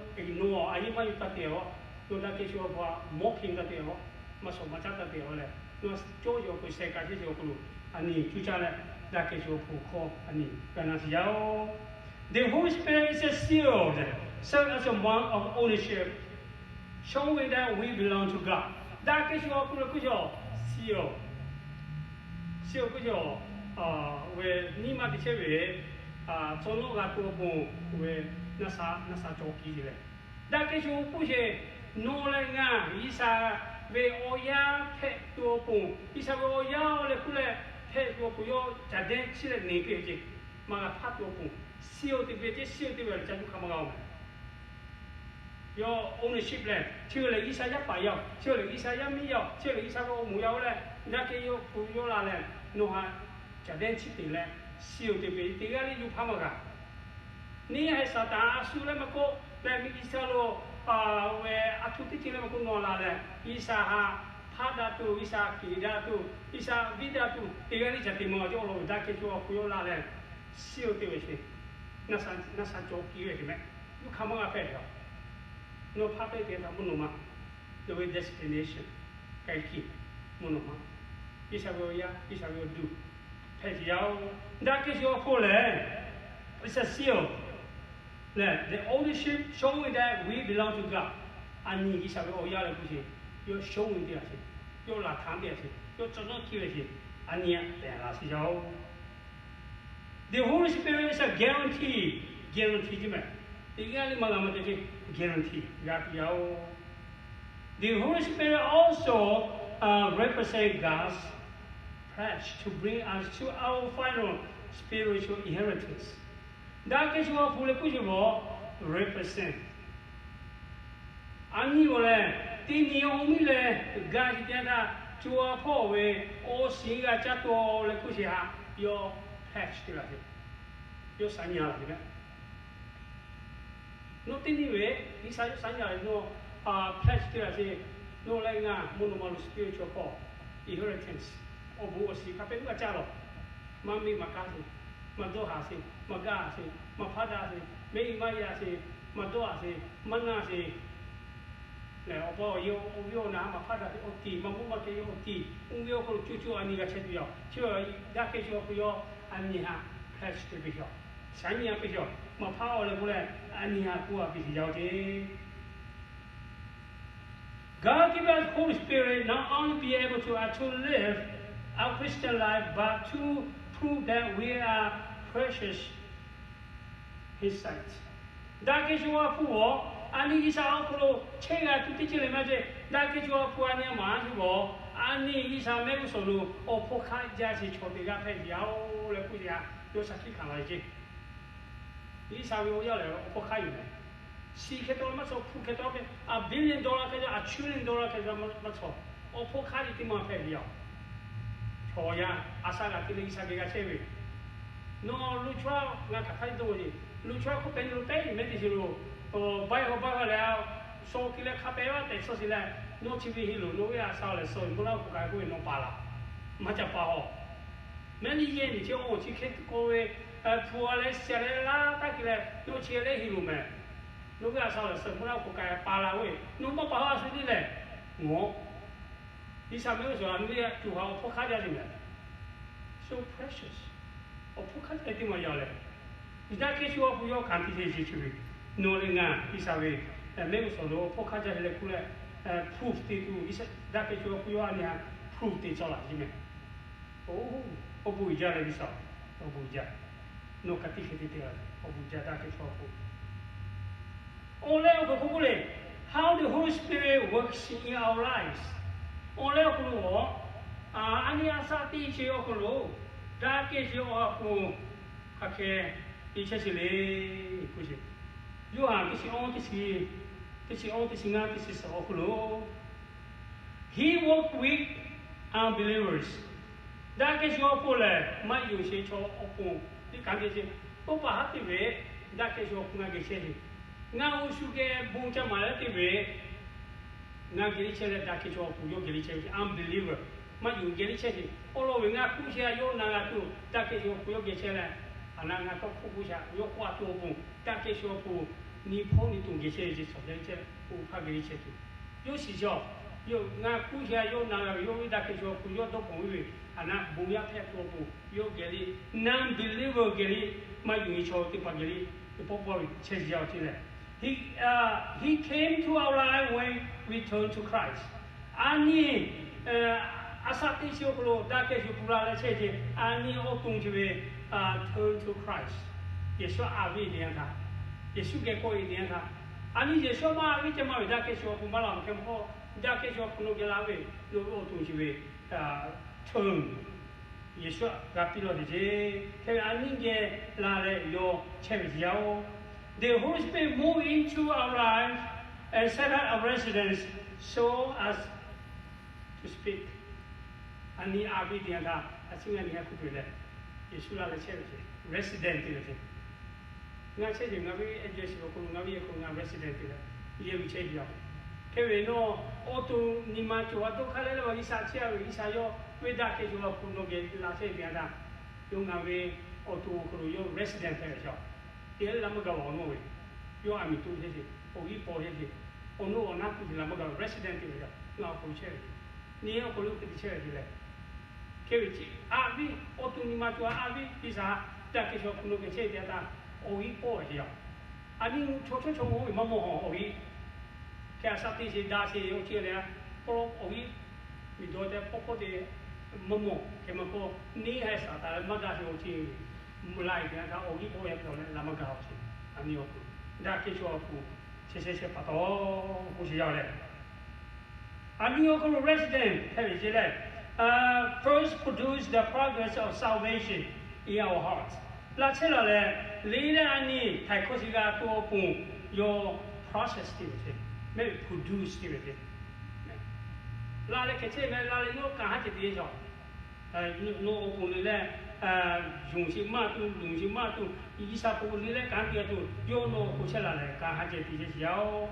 a nyi maˇ yuˬ taˇ te a, nawˬ daꞈ kehˬ shawˍ awˬ ha hpu a mawˇ hkiˇ taˇ te a, maˇ shawˍ maˇ caˉ taˇ te a leh, nawˬ cawˇ sheˍ awˬ hk'aw lo sheh k'ai chehˇ sheˍ awˬ hk'aw lo, a nyi cuˇ caˇ leh daꞈ kehˬ shawˍ awˬ ha hpu hkawˇ a nyi g'a na sheˍ yaˇ-oˬ. The Holy Spirit is a seal that serves as a mark of ownership, showing that we belong to God. Daꞈ kehˬ shawˍ awˬ ha hpu lehˬ k'oˆ sheˍ, seal, seal k'oˆ sheˍ, ve nyi ma te chehˇ ve, tcuh nawˉ g'a tuˬ awˬ pon, ve naˇ sha, naˇ sha cawˬ kiˇ leh, daꞈ kehˬ shawˍ k'oˆ sheˍ, nawˬ leh ngaˬ G'uiˬsha ve awˬ yaˇ hpehꞈ tuˬ awˬ pon, G'uiˬsha ve awˬ yaˇ leh k'oˆ leh hpehꞈ tuˬ awˬ pon yawˇ caˬ dehˇ chiˇ leh neˍ piˇ ve ce. Maˇ g'a hpaˇ tuˬ awˬ pon, seal te piˇ ve ce, seal te ve a caˇ yuˬ hk'a maˇ g'a-oˬ mehˍ. Yawˇ ownership lehˬ, chi ve lehˬ G'uiˬsha yaˇ paˍ yaˇ-oˬ, chi ve lehˬ G'uiˬsha yaˇ miˇ yaˇ-oˬ, chi ve lehˬ G'uiˬsha ve awˬ moˍ yaˇ-oˬ leh, daꞈ kehˬ shawˍ awˬ ha hpu yawˇ la leh, nawˬ htaꞈ caˬ dehˇ chiˇ te leh, seal te piˇ ve teˇ g'aˇ leh yuˬ hpaˇ maˇ g'a. Nyi haiˬ Saˍtanˍ a shu leh maˇ k'oˆ leh, miˬguiˬ chi lo, ve a htoꞈ teˇ ceuˬ leh maˇ k'oˆ nawˬ la leh, G'uiˬsha htaꞈ hpaˇ daꞈ tuˬ, G'uiˬsha keˍ daꞈ tuˬ, G'uiˬsha viˇ daꞈ tuˬ, teˇ g'aˇ leh caˬ te maˇ g'a ce. Awˬ lawn ve daꞈ kehˬ shawˍ awˬ ha hpu yawˇ la leh, seal te ve ce. Naˇ sha cawˬ kiˇ ve ce mehˍ. Yuˬ hk'a maˇ g'a hpehꞈ ve a. Nawˬ hpaˇ hpehꞈ te htaꞈ mvuhˇ naw ma, nawˬ ve destination, k'ai kiˇ, mvuhˇ naw ma, G'uiˬsha ve awˬ yaˇ, G'uiˬsha ve awˬ duˬ, hpehꞈ tuˬ yaˇ-oˬ. Daꞈ kehˬ shu awˬ hk'oˆ lehˬ, it's a seal lehˬ, the ownership showing that we belong to God. A nyi G'uiˬsha ve awˬ yaˇ leh kuˬ sheˍ, yawˇ showing teˇ g'aˇ sheˍ, yawˇ laˬ htaˇ teˇ g'aˇ sheˍ, yawˇ cawˬ nawˉ hkiˇ ve sheˍ, a nyi a tehˬ laˬ sheˍ yaˇ-oˬ. The Holy Spirit is a guarantee, guarantee teˇ mehˍ. Teˇ g'aˇ le maˇ g'a maˇ te ce, guarantee g'a tuˬ yaˇ-oˬ. The Holy Spirit also represent God's pledge to bring us to our final spiritual inheritance. Daꞈ kehˬ shu awˬ hk'oˆ leh kuˬ sheˍ bawˬ represent a nyi awˬ lehˬ, teˇ nyi awˬ miˇ leh gaˬ sheˍ teˇ htaˇ, co a hpawˇ ve awˬ shiˍ g'a caˇ tuˬ leh kuˬ sheˍ haꞈ yawˇ pledge teˇ g'aˇ sheˍ, yawˇ shaˍ nyi a laˬ sheˍ mehˍ. Nawˬ teˇ nyi ve G'uiˬsha yawˇ shaˍ nyi a ve nawˬ pledge teˇ g'aˇ sheˍ, nawˬ leh ngaˬ mvuhˇ naw ma lo spiritual hpawˇ inheritance, awˬ bon awˬ shiˍ hk'a peu-eˬ g'a caˇ lawˬ. Maˇ miˇ maˇ kaˇ sheˍ, maˇ dawˇ haˍ sheˍ, maˇ gaˇ sheˍ, maˇ hpaˇ daꞈ sheˍ, mehˆ maˇ yaꞈ sheˍ, maˇ dawˇ haˍ sheˍ, maˇ naˇ sheˍ. Lehˬ awˬ pa awˬ yawˇ awˬ viˉ awˬ naˬ haꞈ maˇ hpaˇ daꞈ sheˍ awˬ tiˍ, maˇ mvuhˇ maˇ hkeh yawˇ awˬ tiˍ, oˇ ve awˬ hk'aw lo co co a nyi g'a chehˇ tuˬ yaˇ-oˬ. Chi daꞈ kehˬ shu awˬ hk'oˆ yawˇ a nyi haꞈ pledge te piˇ shawˍ, shaˍ nyi a piˇ shawˍ, maˇ hpaˇ awˬ leh k'oˆ leh a nyi haꞈ k'oˆ a piˇ sheˍ yaˇ-oˬ ce. God give us Holy Spirit not only be able to us to live our Christian life, but to prove that we are precious His sight. Daꞈ kehˬ shu awˬ hk'oˆ a, a nyi G'uiˬsha awˬ hk'aw lo chehˇ g'a tuˬ teˇ ceuˬ le maˇ ceh. Daꞈ kehˬ shu awˬ hk'oˆ a nyi a maˍ a shu bawˬ, a nyi G'uiˬsha mehˆ g'uˇ suhˍ lo awˬ hpawˇ hk'aˆ jaˇ sheˍ chaw teˇ g'aˇ hpehꞈ ve yaˇ-oˬ leh kuˬ sheˍ a, yawˇ shaˍ hkiˆ hkanˍ la ve ce. G'uiˬsha ve awˬ yaˇ lehˬ awˬ hpawˇ hk'aˆ yoˬ mehˍ. Shiˍ hk'e taw maˇ tawˍ, hpu hk'e taw, a billion dollar hk'e, a trillion dollar hk'e maˇ tawˍ, awˬ hpawˇ hk'aˆ teˇ maˇ hpehꞈ ve yaˇ-oˬ. Chaw yaˇ a shaꞈ g'a te leh G'uiˬsha geh g'a chehˇ ve, nawˬ luˬ chawˇ ngaˬ hk'aˬ hk'aˇ dawˇ ve, luˬ chawˇ hk'oˆ pehꞈ nyi lo pehˉ mehˉ te sheˍ lo, baiˇ haw baiˇ haw leh, shaw hki leh hk'a pehꞈ a tehꞈ suh sheˍ leh, nawˬ chi ve heˆ loˬ, nawˬ ve a shaꞈ lehˬ suh ve mvuhˇ naw k'oˍ k'ai k'oˆ ve nawˬ paˍ laˬ, maˇ ca paˍ haw. Mehˉ nyi yehˬ nyi chi awˬ chi hk'e k'oˆ ve, hpu a leh shiˍ leh laˇ taˇ hk'e leh nawˬ chi leh heˆ loˬ mehˍ. Nawˬ ve a shaꞈ lehˬ suh mvuhˇ naw k'oˍ k'ai paˍ laˬ ve, nawˬ maˇ paˍ haw a shu teˇ lehˬ, ngawˬ G'uiˬsha mehˆ g'uˇ suhˍ a nyi a tuˬ haꞈ awˬ hpawˇ hk'aˆ jaˇ sheˍ mehˍ. So precious. Awˬ hpawˇ hk'aˆ jaˇ teˇ maˬ yaˇ lehˬ, daꞈ kehˬ shu awˬ hk'oˆ yawˇ hkanˍ te sheˍ chi ve, nawˬ leh ngaˬ G'uiˬsha ve mehˆ g'uˇ suhˍ lo awˬ hpawˇ hk'aˆ jaˇ leh kuˬ leh, proof te tuˬ, daꞈ kehˬ shu awˬ hk'oˆ yawˇ a nyi haꞈ proof te cawˬ laˬ sheˍ mehˍ. Oˇ, awˬ bon uiˍ jaˇ leh G'uiˬsha, awˬ bon uiˍ jaˇ. Nawˬ ka tiꞈ hk'e te te, awˬ bon uiˍ jaˇ daꞈ kehˬ shu awˬ hk'oˆ. Awˬ leh awˬ hk'aw lo k'oˆ le, how the Holy Spirit works in our lives. Awˬ leh awˬ hk'aw lo, a nyi a shaꞈ teˇ chi awˬ hk'aw lo, daꞈ kehˬ shu awˬ hk'aw lo hk'aˬ hk'e te chehˇ sheˍ le, k'oˆ sheˍ. Yoˇhanˬ teˇ chi awˇ teˇ chi, teˇ chi awˇ teˇ chi ngaˇ teˇ chi suhˍ awˬ hk'aw lo He worked with unbelievers. Daꞈ kehˬ shu awˬ hk'oˆ lehˬ, maˇ yonˍ sheˍ chaw awˬ pon teˇ hkanˍ te ce. Tawˇ pa haˉ te ve, daꞈ kehˬ shu awˬ hk'oˆ ngaˬ geh chehˇ ve, ngaˬ oˇ shu geh bon ca maˍ leh te ve, ngaˬ geh liˇ chehˇ leh daꞈ kehˬ shu awˬ hk'oˆ yawˇ geh liˇ chehˇ ve, unbeliever, maˇ yonˍ geh liˇ chehˇ ve. Awˬ lawn ve ngaˬ kuˇ sheˍ a yawˇ na g'a tuˬ, daꞈ kehˬ shu awˬ hk'oˆ yawˇ geh chehˇ leh, a na ngaˬ tawˇ hkawˇ k'oˆ shaꞈ yawˇ k'oˆ a tuˬ awˬ pon, daꞈ kehˬ shu awˬ hk'oˆ nyi hpawˇ nyi tuˬ geh chehˇ ve ce, shawˍ geh liˇ chehˇ, oˇ hpaˇ geh liˇ chehˇ tuˬ. Yawˇ shiˍ chaw, ngaˬ kuˇ sheˍ a yawˇ na g'a ve, yawˇ ve daꞈ kehˬ shu awˬ hk'oˆ yawˇ dawˇ k'awꞈ ve ve, a na bon yaˇ hpehꞈ tuˬ awˬ pon yawˇ geh liˇ, non-believer geh liˇ, maˇ yonˍ ve chaw teˇ hpaˍ geh liˇ, teˇ pawˆ pawˆ ve chehˇ sheˍ yaˇ ce lehˬ, he came to our life when we turn to Christ. A nyi a shaꞈ teˇ chi awˬ hk'aw lo daꞈ kehˬ shu hpu la leh chehˇ ce. A nyi awˬ to chi ve, turn to Christ. Yeˍsuˆ a viˉ teˇ yanˇ htaˇ, Yeˍsuˆ geh kawˆ e teˇ yanˇ htaˇ, a nyi Yeˍsuˆ maˇ a viˉ ceh maˇ ve daꞈ kehˬ shu awˬ hpu maˇ la mawˬ hkeh mawˬ hk'aw, daꞈ kehˬ shu awˬ hpu nawˬ geh la ve, nawˬ ve awˬ to chi ve, turn Yeˍsuˆ g'a piˇ lawˬ teˇ ce. Hk'e ve a nyi geh la leh yawˇ chehˇ ve ce yaˇ-oˬ. The Holy Spirit move into our life and set up a residence so as to speak. A nyi a viˉ teˇ yanˇ htaˇ a ciˉ ngaˇ nyi ha hkuˇ tuˬ leh, Yeˍsuˆ la leh chehˇ ve ce, resident te ve ce. Ngaˬ chehˇ ve ngaˬ ve address awˬ hk'aw lo ngaˬ ve awˬ hk'aw lo ngaˬ resident te leh, yehˬ ve chehˇ ve yoˬ. Hk'e ve nawˬ awˬ to nyi ma cawˬ a dawˇ hk'aˇ leh leh G'uiˬsha chehˇ a ve G'uiˬsha yawˇ ve daꞈ kehˬ shu awˬ hk'aw lo nawˬ geh la chehˇ ve teˇ yanˇ htaˇ, yawˇ ngaˬ ve awˬ to awˬ hk'aw lo yawˇ resident hpehꞈ ve yoˬ. Teˇ leh maˇ gaˬ awˬ nawˬ ve, yawˇ a miˍ to chehˇ ce, awˬ g'inˇ paw chehˇ ce, awˬ nawˬ awˬ naˉ kuˬ te la maˇ gaˬ resident te ve yoˬ. Ngaˬ awˬ hk'aw lo chehˇ ve yoˬ. Nyi awˬ hk'aw lo hk'e te chehˇ ve ce leh, Hk'e ve chi aꞈ viˉ awˬ to nyi ma co-a aꞈ viˉ piˇ shaˍ. Daꞈ kehˬ shu awˬ hk'aw lo kehˬ chehˇ ve teˇ yanˇ htaˇ awˬ hiˆ pawˆ ve ce yaˇ. A nyi chaw chawˇ chaw mawˇ ve maˇ mawˬ awˬ hiˆ. Hk'e a shaꞈ teˇ sheˍ daꞈ sheˍ awˬ ceuˬ leh, k'aw awˬ hiˆ miˬ dawˬ tehꞈ pawˆ hkawˇ te maˇ mawˬ. Hk'e maˇ k'o, neˇ haiˬ Saˍtanˍ leh maˇ daꞈ sheˍ awˬ ceuˬ mvuhˇ la e teˇ yanˇ htaˇ awˬ hiˆ pawˆ yaˇ hpehꞈ leh la maˇ gaˬ awˬ ceuˬ. A nyi awˬ hk'aw lo daꞈ kehˬ shu awˬ hk'aw lo chehˇ chehˇ chehˇ pa taw k'oˆ sheˍ yaˇ leh, a nyi awˬ hk'aw lo resident hpehꞈ ve ce leh, first produce the progress of salvation in our hearts. Laˇ chehˇ laˬ leh, le leh a nyi htaiˍ hkawˇ chi g'a to awˬ pon yawˇ process te ve ce, mehˆ ve produce te ve ce. La leh hkehˬ chehˇ meh la leh yawˇ kanˬ haˉ ceh te ve shaˍ. Nawˬ awˬ pon le leh, yonˍ sheˍ maˇ tuˬ, lonˍ sheˍ maˇ tuˬ, G'uiˬsha k'o le leh kanˉ te tuˬ yawˇ nawˬ awˬ pon chehˇ laˬ leh kanˬ haˉ ceh te chehˇ sheˍ yaˇ-oˬ.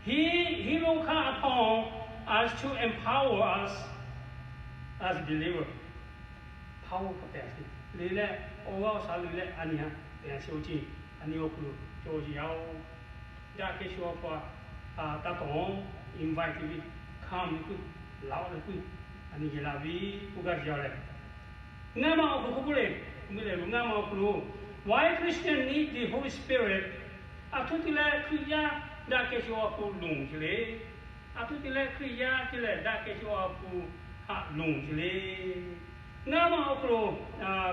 He, he will come upon us to empower us as believer. Power hk'a pehˬ sheˍ le leh, awˬ g'aˇ awˬ shaˍ le leh a nyi haˉ pehˬ sheˍ awˬ ceuˬ, a nyi awˬ hk'aw lo cawˬ sheˍ yaˇ-oˬ. Daꞈ kehˬ shu awˬ hk'aw lo taˇ tawˍ invite te ve, come ve puiˉ, laˬ-oˆ ve puiˉ, a nyi yehˬ laˬ ve k'oˆ gaˇ sheˍ yaˇ leh, ngaˇ ma awˬ hk'aw lo k'oˆ k'oˆ le, mvuhˇ leh lo ngaˇ ma awˬ hk'aw lo, why Christian need the Holy Spirit? Aˬ htoꞈ te leh Hkriꞈ yaˇ daꞈ kehˬ shu awˬ hk'aw lo lonˬ ce le. Aˬ htoꞈ te leh Hkriꞈ yaˇ ce leh daꞈ kehˬ shu awˬ hk'aw lo haꞈ lonˬ ce le. Ngaˇ ma awˬ hk'aw lo,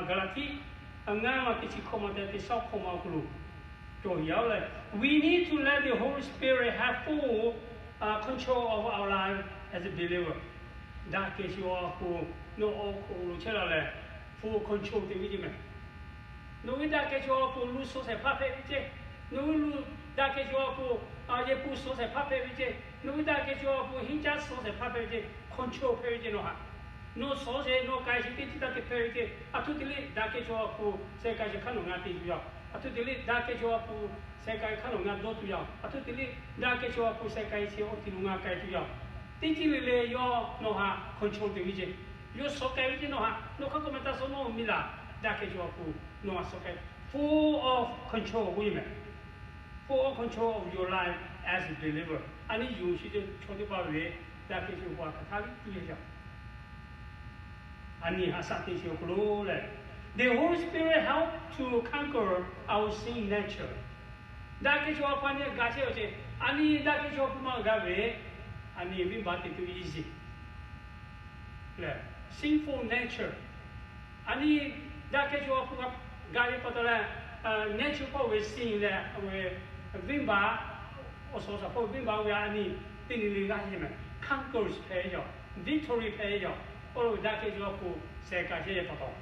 Gaˍlaˍtiˆ ngaˇ ma teˇ chi hkawˇ ma te teˇ shawˉ hkawˇ ma awˬ hk'aw lo cawˬ yaˇ-oˬ leh, we need to let the Holy Spirit have full control of our life as a believer. Daꞈ kehˬ shu awˬ hk'aw lo nawˬ awˬ hk'aw lo chehˇ laˬ leh, full control te ve ce meh. Nawˬ ve daꞈ kehˬ shu awˬ hk'aw lo lu suh shehˍ hpaˇ hpehꞈ ve ce. Nawˬ ve lu daꞈ kehˬ shu awˬ hk'aw lo yehˬ pun suh shehˍ hpaˇ hpehꞈ ve ce. Nawˬ ve daꞈ kehˬ shu awˬ hk'aw lo henˇ caˇ suh shehˍ hpaˇ hpehꞈ ve ce. Control hpehꞈ ve ce nawˬ haꞈ. Nawˬ suh shehˍ nawˬ k'ai shehˍ teˇ chi taˇ te hpehꞈ ve ce. Aˬ htoꞈ te le daꞈ kehˬ shu awˬ hk'aw lo shehˍ k'ai shehˍ hk'aˇ nawˬ ngaˬ te tuˬ yaˇ. Aˬ htoꞈ te le daꞈ kehˬ shu awˬ hk'aw lo shehˍ k'ai hk'aˇ nawˬ ngaˬ dawˇ tuˬ yaˇ. Aˬ htoꞈ te le daꞈ kehˬ shu awˬ hk'aw lo shehˍ k'ai shehˍ awˬ ti lo ngaˬ k'ai tuˬ yaˇ. Teˇ ceuˬ le le yawˇ nawˬ haꞈ control te ve ce. Yawˇ suh k'ai ve ce nawˬ haꞈ. Nawˬ hk'aˇ k'awꞈ meh taˇ suh nawˇ miˬ laˬ. Daꞈ kehˬ shu awˬ hk'aw lo nawˬ haꞈ suh k'ai, full of control k'oˆ ve meh. Full of control of your life as a believer. A nyi yonˍ sheˍ chaw teˇ hpaˍ ve daꞈ kehˬ shu awˬ hk'aw lo hk'aˬ htaˇ ve tuˬ yaˇ yaˇ. A nyi haꞈ shaꞈ teˇ chi awˬ hk'aw lo leh, the Holy Spirit help to conquer our sin nature. Daꞈ kehˬ shu awˬ hk'aw lo a nyi gaˬ chehˇ ve ce. A nyi daꞈ kehˬ shu awˬ hk'aw lo maˇ g'a ve, a nyi venˇbaˆ te tuˬ easy leh, sinful nature. A nyi daꞈ kehˬ shu awˬ hk'aw lo g'a ve pa taw leh, nature hpawˇ ve sin leh, venˇbaˆ, awˬ suhˍ awˬ shaˍ hpawˇ ve venˇbaˆ ve a nyi teˇ nyi le g'aˇ ce meh. Conquer hpehꞈ ve yoˬ, victory hpehꞈ ve yoˬ. Awˬ lawn daꞈ kehˬ shu awˬ hk'aw lo shehˍ k'ai chehˇ ve pa taw,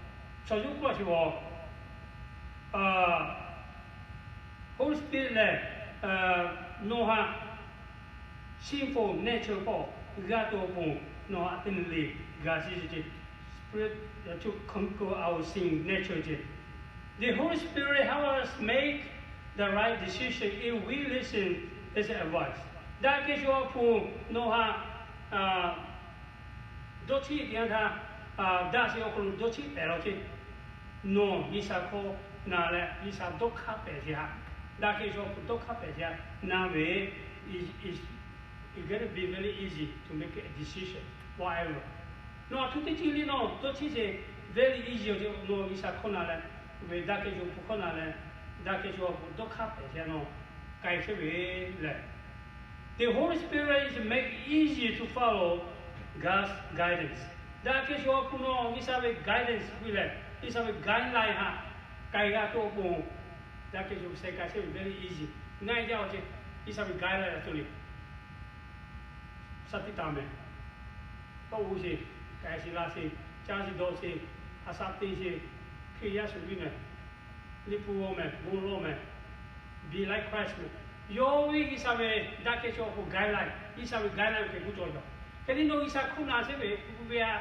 chaw yaˇ k'oˆ a sheˍ a Holy Spirit lehˬ, nawˬ haꞈ sinful nature hpawˇ g'a tuˬ awˬ pon nawˬ haꞈ teˇ nyi le g'a sheˍ ce. Spirit to conquer our sin nature ce. The Holy Spirit help us make the right decision if we listen His advice. Daꞈ kehˬ shu awˬ hk'aw lo nawˬ haꞈ dawˇ chiˇ teˇ yanˇ htaˇ, daꞈ sheˍ awˬ hk'aw lo dawˇ chiˇ pehˍ law ce. Nawˬ G'uiˬsha hkawˇ na leh G'uiˬsha dawˇ hk'aˇ pehˍ sheˍ haꞈ. Daꞈ kehˬ shu awˬ hk'aw lo dawˇ hk'aˇ pehˍ sheˍ haꞈ na ve, it's, it's going to be very easy to make a decision, whatever. Nawˬ aˬ htoꞈ teˇ ceuˬ le nawˬ dawˇ chiˇ sheˍ very easy awˬ ce. Nawˬ G'uiˬsha hkawˇ na leh, ve daꞈ kehˬ shu awˬ hk'aw lo hkawˇ na leh, daꞈ kehˬ shu awˬ hk'aw lo dawˇ hk'aˇ pehˍ sheˍ nawˬ k'ai chehˇ ve lehˬ, the Holy Spirit is make it easy to follow God's guidance. Daꞈ kehˬ shu awˬ hk'aw lo nawˬ G'uiˬsha ve guidance ve lehˬ, G'uiˬsha ve guideline haꞈ k'ai g'a tuˬ awˬ pon, daꞈ kehˬ shu shehˍ k'ai chehˇ ve very easy. Ngaˬ yaˇ awˬ ce G'uiˬsha ve guideline a tuˬ le. Shaˍ tiꞈ taˍ meh. Tawˇ g'uˇ sheˍ, k'ai sheˍ la sheˍ, caˇ sheˍ dawˬ sheˍ, a shaꞈ te sheˍ, Hkriꞈ yaˇ shuˍ viˇ meh, liꞈ hpu g'aw meh, bon lawˇ meh, be like Christ meh. Yawˇ ve G'uiˬsha ve daꞈ kehˬ shu awˬ hk'aw lo guideline, G'uiˬsha ve guideline hk'e k'oˆ cawˬ yaˇ. Hk'e te nawˬ G'uiˬsha hkawˇ na chehˇ ve, ve a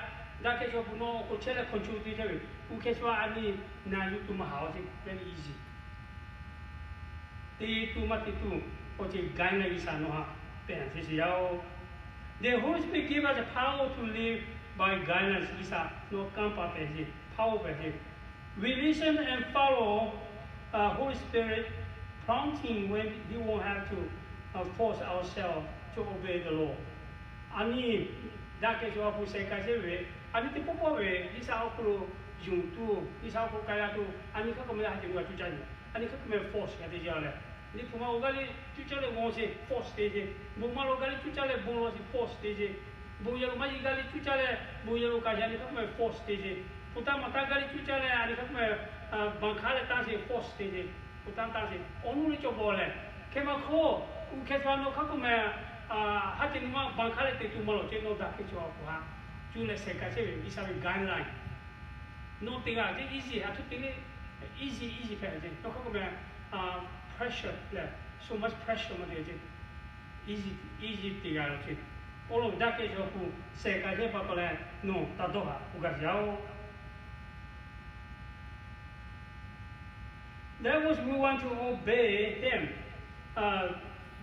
daꞈ kehˬ shu awˬ hk'aw lo nawˬ awˬ hk'aw lo chehˇ leh control te chehˇ ve, uˇ hkeh shu a a nyi na yuˬ tuˬ maˇ haꞈ awˬ ce very easy. Te tuˬ maˇ te tuˬ awˬ ce guideline G'uiˬsha nawˬ haꞈ pehˍ a ce sheˍ yaˇ-oˬ. The Holy Spirit give us the power to live by guidance. G'uiˬsha nawˬ kanˇ paˍ pehˍ sheˍ, power pehˍ sheˍ. We listen and follow Holy Spirit prompting when we won't have to force ourselves to obey the law. A nyi Daꞈ kehˬ chaw awˬ hpu sheh k'ai chehˇ ve, a nyi teˇ pawˆ pawˆ ve G'uiˬsha awˬ hk'aw lo yonˍ tuˬ, G'uiˬsha awˬ hk'aw lo k'a g'a tuˬ, a nyi hk'aˇ k'oˆ meh haˉ te nu g'a cuˇ caˇ ve, a nyi hk'aˇ k'oˆ meh force g'a te jaˇ leh, liꞈ hpu ma awˬ g'aˇ leh cuˇ caˇ leh g'aw sheˍ force te sheˍ. Bon ma lo g'a leh cuˇ caˇ leh bon law sheˍ force te sheˍ. Bon yehˬ lo maˇ yeˬ g'a leh cuˇ caˇ leh bon yehˬ lo kaꞈ a nyi hk'aˇ k'oˆ meh force te sheˍ. Hpu taˇ maˍ taˇ g'a leh cuˇ caˇ leh a nyi hk'aˇ k'oˆ meh banˬ hk'aˉ leh tanˇ sheˍ force te sheˍ. Hpu taˇ tanˇ sheˍ awˬ nuˇ leh cawˬ bawˬ leh, hkeh ma hk'oˆ, uˬ hkeh chaw nawˬ hk'aˇ k'oˆ meh haˉ te nu maˇ banˬ hk'aˉ leh te tuˬ maˇ lawˬ ceh, nawˬ daꞈ kehˬ chaw awˬ hpu haˉ cuˇ leh sheh k'ai chehˇ ve G'uiˬsha ve guideline. Nawˬ te g'a ceh easy, a htoꞈ te le, easy easy hpehꞈ ceh, nawˬ hk'aˇ k'oˆ meh pressure leh, so much pressure maˇ te ceh, easy easy te g'a laˬ ceh. Awˬ lawn daꞈ kehˬ chaw awˬ hpu sheh k'ai chehˇ pa taw leh, nawˬ taˇ dawˇ haꞈ k'oˆ gaˇ yaˇ-oˬ. That was we want to obey him. Uh,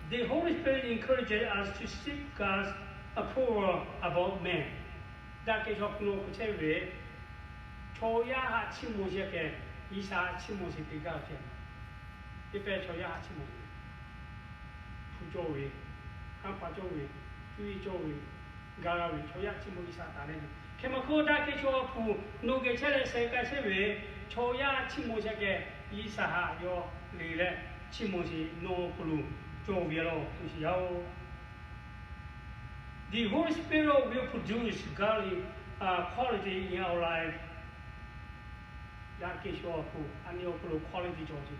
the Holy Spirit encourages us to seek God's approval above men. Daꞈ kehˬ chaw hpu nawˬ hk'aw chehˇ ve, chaw yaˇ haꞈ chiˇ mvuh sheˍ kehˬ, G'uiˬsha haꞈ chiˇ mvuh sheˍ te gaˇ ceh. Teˇ pehˍ chaw yaˇ haꞈ chiˇ mvuh sheˍ, hpu cawˇ ve, kanˇ paˆ cawˇ ve, cuˇ yiˍ cawˇ ve, ga g'a ve chaw yaˇ chiˇ mvuh G'uiˬsha taˍ leh, hkeh ma hk'oˆ daꞈ kehˬ chaw awˬ hpu nawˬ geh chehˇ leh sheh k'ai chehˇ ve, chaw yaˇ chiˇ mvuh sheˍ kehˬ, G'uiˬsha haꞈ yawˇ le leh chiˇ mvuh sheˍ nawˬ awˬ hk'aw lo cawˬ ve law k'oˆ sheˍ yaˇ-oˬ. The Holy Spirit will produce godly quality in our life. Daꞈ kehˬ chaw awˬ hpu a nyi awˬ hk'aw lo quality cawˬ ceh,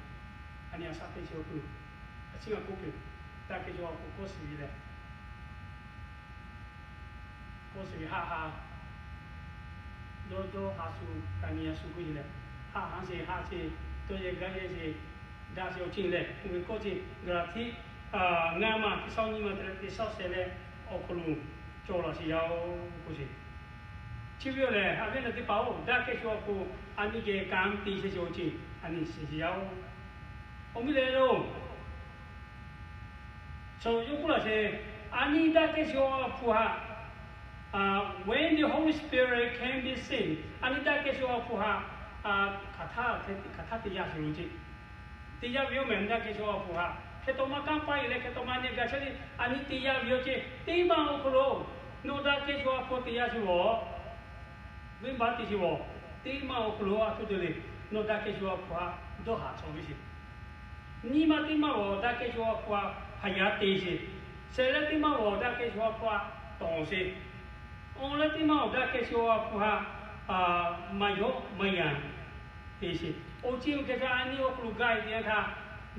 a nyi a shaꞈ teꞈ chi awˬ hk'aw lo, a ciˉ g'a k'oˆ peuˬ, daꞈ kehˬ chaw awˬ hpu kawˇ shiˍ ve leh, kawˇ shiˍ ve haˆ ha dawˇ dawˇ ha shu, ka nyi a shu k'oˆ ve leh, haˆ ha sheˍ haˆ sheˍ, dawˇ yehˬ gaˇ yehˬ sheˍ, daꞈ sheˍ awˬ ceuˬ leh, oˇ ve kawˇ ceh Gaˍlaˍhtiˆ ngaˇ maˬ teˇ shawˉ nyiˇ maˬ te leh teˇ shawˉ sheh leh awˬ hk'aw lo cawˬ laˬ sheˍ yaˇ-oˬ k'oˆ sheˍ. Chi ve awˬ lehˬ, a viˉ na teˇ hpaˍ-oˬ, daꞈ kehˬ chaw awˬ hpu a nyi geh kanˉ te chehˇ ceh awˬ ceuˬ a nyi shiˍ sheˍ yaˇ-oˬ. Awˬ miˇ leh lo chaw yawˇ k'oˆ laˇ sheˍ, a nyi daꞈ kehˬ chaw awˬ hpu haꞈ, when the Holy Spirit came, be seen, a nyi daꞈ kehˬ chaw awˬ hpu haꞈ hk'aˬ htaˇ, hk'aˬ htaˇ te yaˇ sheˍ lo ceh. Te yaˇ ve yoˬ mehˍ, daꞈ kehˬ chaw awˬ hpu haꞈ hk'e taw maˇ kanˇ paˆ e leh hk'e taw maˇ nyi gaˬ chehˇ le, a nyi te yaˇ ve yoˬ ceh. Teˇ maˇ awˬ hk'aw lo nawˬ daꞈ kehˬ chaw awˬ hpu te yaˇ sheˍ vawˬ, venˇbaˆ te sheˍ vawˬ. Teˇ maˇ awˬ hk'aw lo a htoꞈ te le, nawˬ daꞈ kehˬ chaw awˬ hpu haꞈ dawˇ haꞈ cawˬ ve sheˍ. Nyiˇ maˇ teˇ maˇ vawˬ daꞈ kehˬ chaw awˬ hpu haꞈ hpaˍ yaˇ te sheˍ. Shehˍ leh teˇ maˇ vawˬ daꞈ kehˬ chaw awˬ hpu haꞈ tawˍ sheˍ. Awˬ leh teˇ maˇ vawˬ daꞈ kehˬ chaw awˬ hpu haꞈ maˇ yawˆ maˇ yanˍ te sheˍ. Awˬ ceuˬ hk'e htaˇ a nyi awˬ hk'aw lo gaˇ e te yanˇ htaˇ,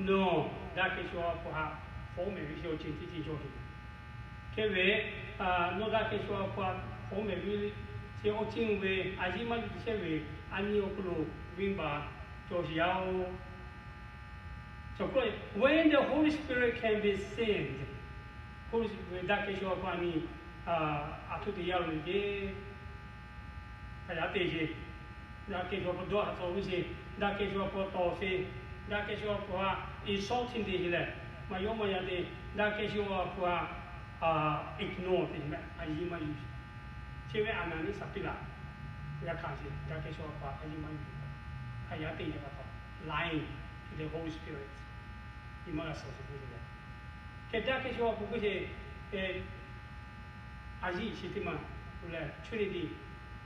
nawˬ daꞈ kehˬ chaw awˬ hpu haꞈ fawˉ mehˍ ve sheˍ awˬ ceuˬ teˇ ceuˬ cawˬ sheˍ. Hk'e ve, nawˬ daꞈ kehˬ chaw awˬ hpu haꞈ fawˉ mehˍ ve sheˍ awˬ ceuˬ ve a yiˇ maˇ yuˬ te chehˇ ve, a nyi awˬ hk'aw lo venˇbaˆ cawˬ sheˍ yaˇ-oˬ. When the Holy Spirit can be seen, Holy Spirit daꞈ kehˬ chaw awˬ hpu a nyi a htoꞈ te yaˇ lo le ceh, hpaˍ yaˇ te sheˍ. Daꞈ kehˬ chaw awˬ hpu dawˇ haꞈ tawˍ ve sheˍ. Daꞈ kehˬ chaw awˬ hpu tawˍ sheˍ. Daꞈ kehˬ chaw awˬ hpu haꞈ insulting te sheˍ leh, maˇ yawˆ maˇ yanˍ te. Daꞈ kehˬ chaw awˬ hpu haꞈ ignore te sheˍ meh, a yiˇ maˇ yuˬ sheˍ. Chi ve Aˍnaˍniˆ Saˍpiˉlaꞈ g'a hkanˍ sheˍ. Daꞈ kehˬ chaw awˬ hpu haꞈ a yiˇ maˇ yuˬ, hpaˍ yaˇ te sheˍ pa taw, lying to the Holy Spirit, nyi maˇ g'a suhˍ sheˍ k'oˆ ve leh, hk'e daꞈ kehˬ chaw awˬ hpu k'oˆ sheˍ, a yiˇ chi teˇ maˇ, leh Trinity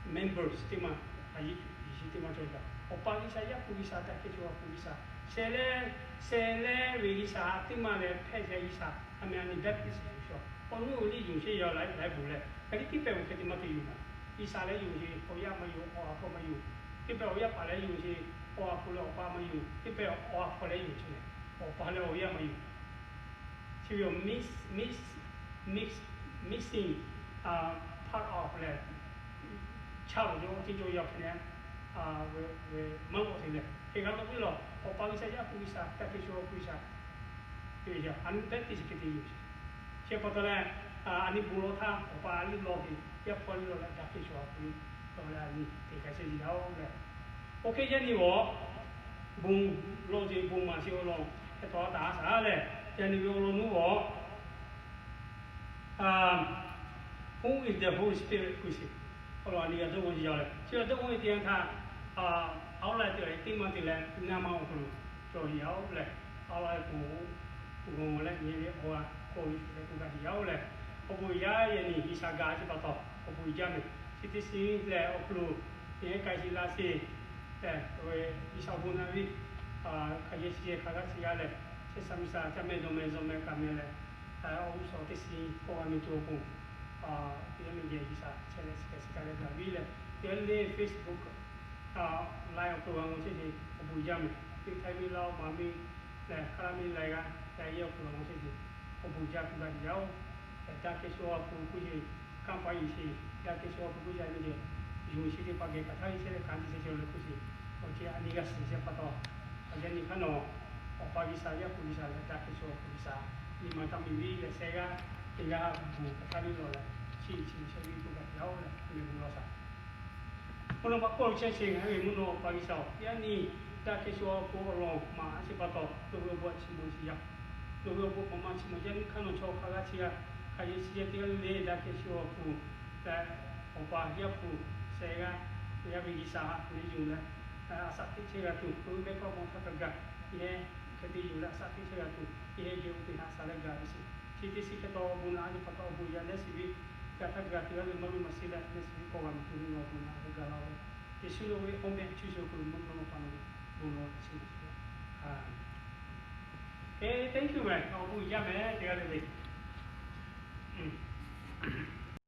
members teˇ maˇ, a yiˇ chi teˇ maˇ cawˬ kaꞈ, Awˬ pa G'uiˬsha, Yaˇ hpu G'uiˬsha, Daꞈ kehˬ chaw awˬ hpu G'uiˬsha, shehˍ leh, shehˍ leh ve G'uiˬsha teˇ maˇ leh hpehˇ leh G'uiˬsha, a meh a nyi Baptist G'uiˬsha, awˬ nuˇ awˬ liˇ yonˍ sheˍ yaˇ laiˉ laiˉ bon leh, a liˇ teˇ pehˍ bon hk'e te maˇ te yonˍ kaꞈ, G'uiˬsha leh yonˍ sheˍ, awˬ yaˇ maˇ yonˍ, awˬ ha hpu maˇ yonˍ, teˇ pehˍ awˬ yaˇ paˍ leh yonˍ sheˍ, awˬ ha hpu leh awˬ pa maˇ yonˍ, teˇ pehˍ awˬ ha hpu leh yonˍ sheˍ leh, awˬ pa leh awˬ yaˇ maˇ yonˍ. Chi ve mix, mix, mix, missing part of leh, chaˇ lawˬ ve awˬ ceuˬ cawˬ yaˇ hpehꞈ leh, maˇ g'awˆ te leh hk'e g'a lawˬ ve lawˬ, Awˬ pa G'uiˬsha, Yaˇ hpu G'uiˬsha, Daꞈ kehˬ chaw awˬ hpu G'uiˬsha, a nyi Baptist hk'e te yoˬ. Chi pa taw leh, a nyi bon lawˬ htaˇ Awˬ pa a liˇ lawˬ ve, Yaˇ hpu a liˇ lawˬ leh, Daꞈ kehˬ chaw awˬ hpu lawˬ leh a nyi te k'ai chehˇ ve yaˇ-oˬ leh, oˇ hk'e yaˇ nyi g'awˬ bon lawˬ ve bon maˍ sheˍ awˬ lawn hk'e tawˍ a taˍ a shaˍ leh, yaˇ nyi ve awˬ lawn nuˇ g'awˬ Who is the Holy Spirit k'oˆ sheˍ. Awˬ lawn a nyi g'a dawˇ g'aw yaˇ leh, chi g'a dawˇ g'aw ve teˇ yanˇ htaˇ, awˬ lawn te leh teˇ maˇ te leh ngaˇ maˇ awˬ hk'aw lo cawˬ yaˇ-oˬ leh, awˬ lawn k'o, g'aw leh nyi ve awˬ g'a k'oˆ ve leh k'oˆ gaˇ yaˇ-oˬ leh, awˬ bon yaˇ yaˇ nyi G'uiˬsha ga chi pa taw awˬ bon uiˍ jaˇ mehˍ. Chi teˇ shiˍ lehˬ awˬ hk'aw lo teˇ g'aˇ k'ai sheˍ la sheˍ lehˬ, G'uiˬsha awˬ bon naꞈ viˉ hk'aˬ yehˬ chi yehˬ hk'aˬ g'aˇ chi g'aˇ lehˬ, chehˇ sha miˬ sha caˇ meh dawˬ meh zuhꞈ meh kaꞈ meh lehˬ, awˬ g'uˇ suhˍ teˇ shiˍ k'awꞈ g'a meh tuˬ awˬ pon, teˇ g'aˇ meh yehˬ G'uiˬsha chehˇ leh chi hk'e shi kaꞈ leh gaˬ viˉ lehˬ, teˇ g'aˇ le Facebook, live awˬ hk'aw lo g'a mawˬ chehˇ sheˍ awˬ bon uiˍ jaˇ mehˍ. Teˇ Htaiˇ miˇ laˇ-oˬ, Manˍ miˇ lehˬ, Hk'aˇ laˇ miˇ lehˬ g'a, leh yehˬ awˬ hk'aw lo g'a mawˬ chehˇ sheˍ awˬ bon uiˍ jaˇ tuˬ g'a tiꞈ yaˇ-oˬ. Lehˬ daꞈ kehˬ shu awˬ hk'aw lo k'oˆ sheˍ, kanˇ paˍ yuˬ sheˍ, daꞈ kehˬ shu awˬ hk'aw lo k'oˆ yaˇ miˇ lehˬ, yonˍ sheˍ teˇ hpaˍ geh hk'aˬ htaˇ ve chehˇ leh kanˉ te chehˇ sheˍ awˬ leh k'oˆ sheˍ, awˬ ceuˬ a nyi g'a shiˍ sheˍ pa taw, awˬ yaˇ nyi hk'aˇ nawˬ, Awˬ pa G'uiˬsha, Yaˇ hpu G'uiˬsha leh daꞈ kehˬ shu awˬ hk'aw lo G'uiˬsha, nyi ma taˇ miˬ viˉ leh sheh g'aˇ teˇ g'aˇ bon hk'aˬ htaˇ ve lawˬ leh, chi chi sheh ve bon g'a tiꞈ yaˇ-oˬ leh, meh bon lawˬ shaˍ. Mvuhˇ naw ma hk'oˆ lo chehˇ sheˍ, ngaˬ hui ve mvuhˇ naw Awˬ pa G'uiˬsha-oˬ, yaˇ nyi daꞈ kehˬ shu awˬ hk'aw lo awˬ lawn maˍ a sheˍ pa taw, nawˬ hui awˬ bon a chi maˇ chi yaˇ, nawˬ hui awˬ bon maˇ maˇ chi maˇ yaˇ nyi hk'aˇ nawˬ chaw hk'aˬ g'aˇ chi g'aˇ hk'aˬ yehˬ chi yehˬ teˇ g'aˇ le le daꞈ kehˬ shu awˬ hk'aw lo leh, Awˬ pa Yaˇ hpu sheh g'aˇ, yaˇ ve G'uiˬsha haꞈ leh yonˍ leh, a shaꞈ teꞈ chehˇ g'a tuˬ, k'oˆ ve mehˆ k'awˇ mawˬ htaˇ kaꞈ gaˬ, yehˬ hk'e te yonˍ leh a shaꞈ teꞈ chehˇ g'a tuˬ, yehˬ geh oˇ te haꞈ shaˍ leh gaˬ ve sheˍ. Chi teˇ shiˍ hk'e taw awˬ bon naꞈ a sheˍ pa taw awˬ bon yaˇ leh shiˍ ve, gaˬ htaˇ gaˬ teˇ g'aˇ le maˇ luˇ maˇ shiˍ leh leh shiˍ ve k'awˇ g'a meh tuˬ ve awˬ bon naꞈ a g'a laˇ-oˬ. Yeˍsuˆ nawˬ ve awˬ meh cuˇ sho hk'aw lo mvuhˇ naw ma pa nawˬ ve bon lawˬ leh chi ve. Thank you mehˍ, awˬ bon uiˍ jaˇ mehˍ teˇ g'aˇ le le.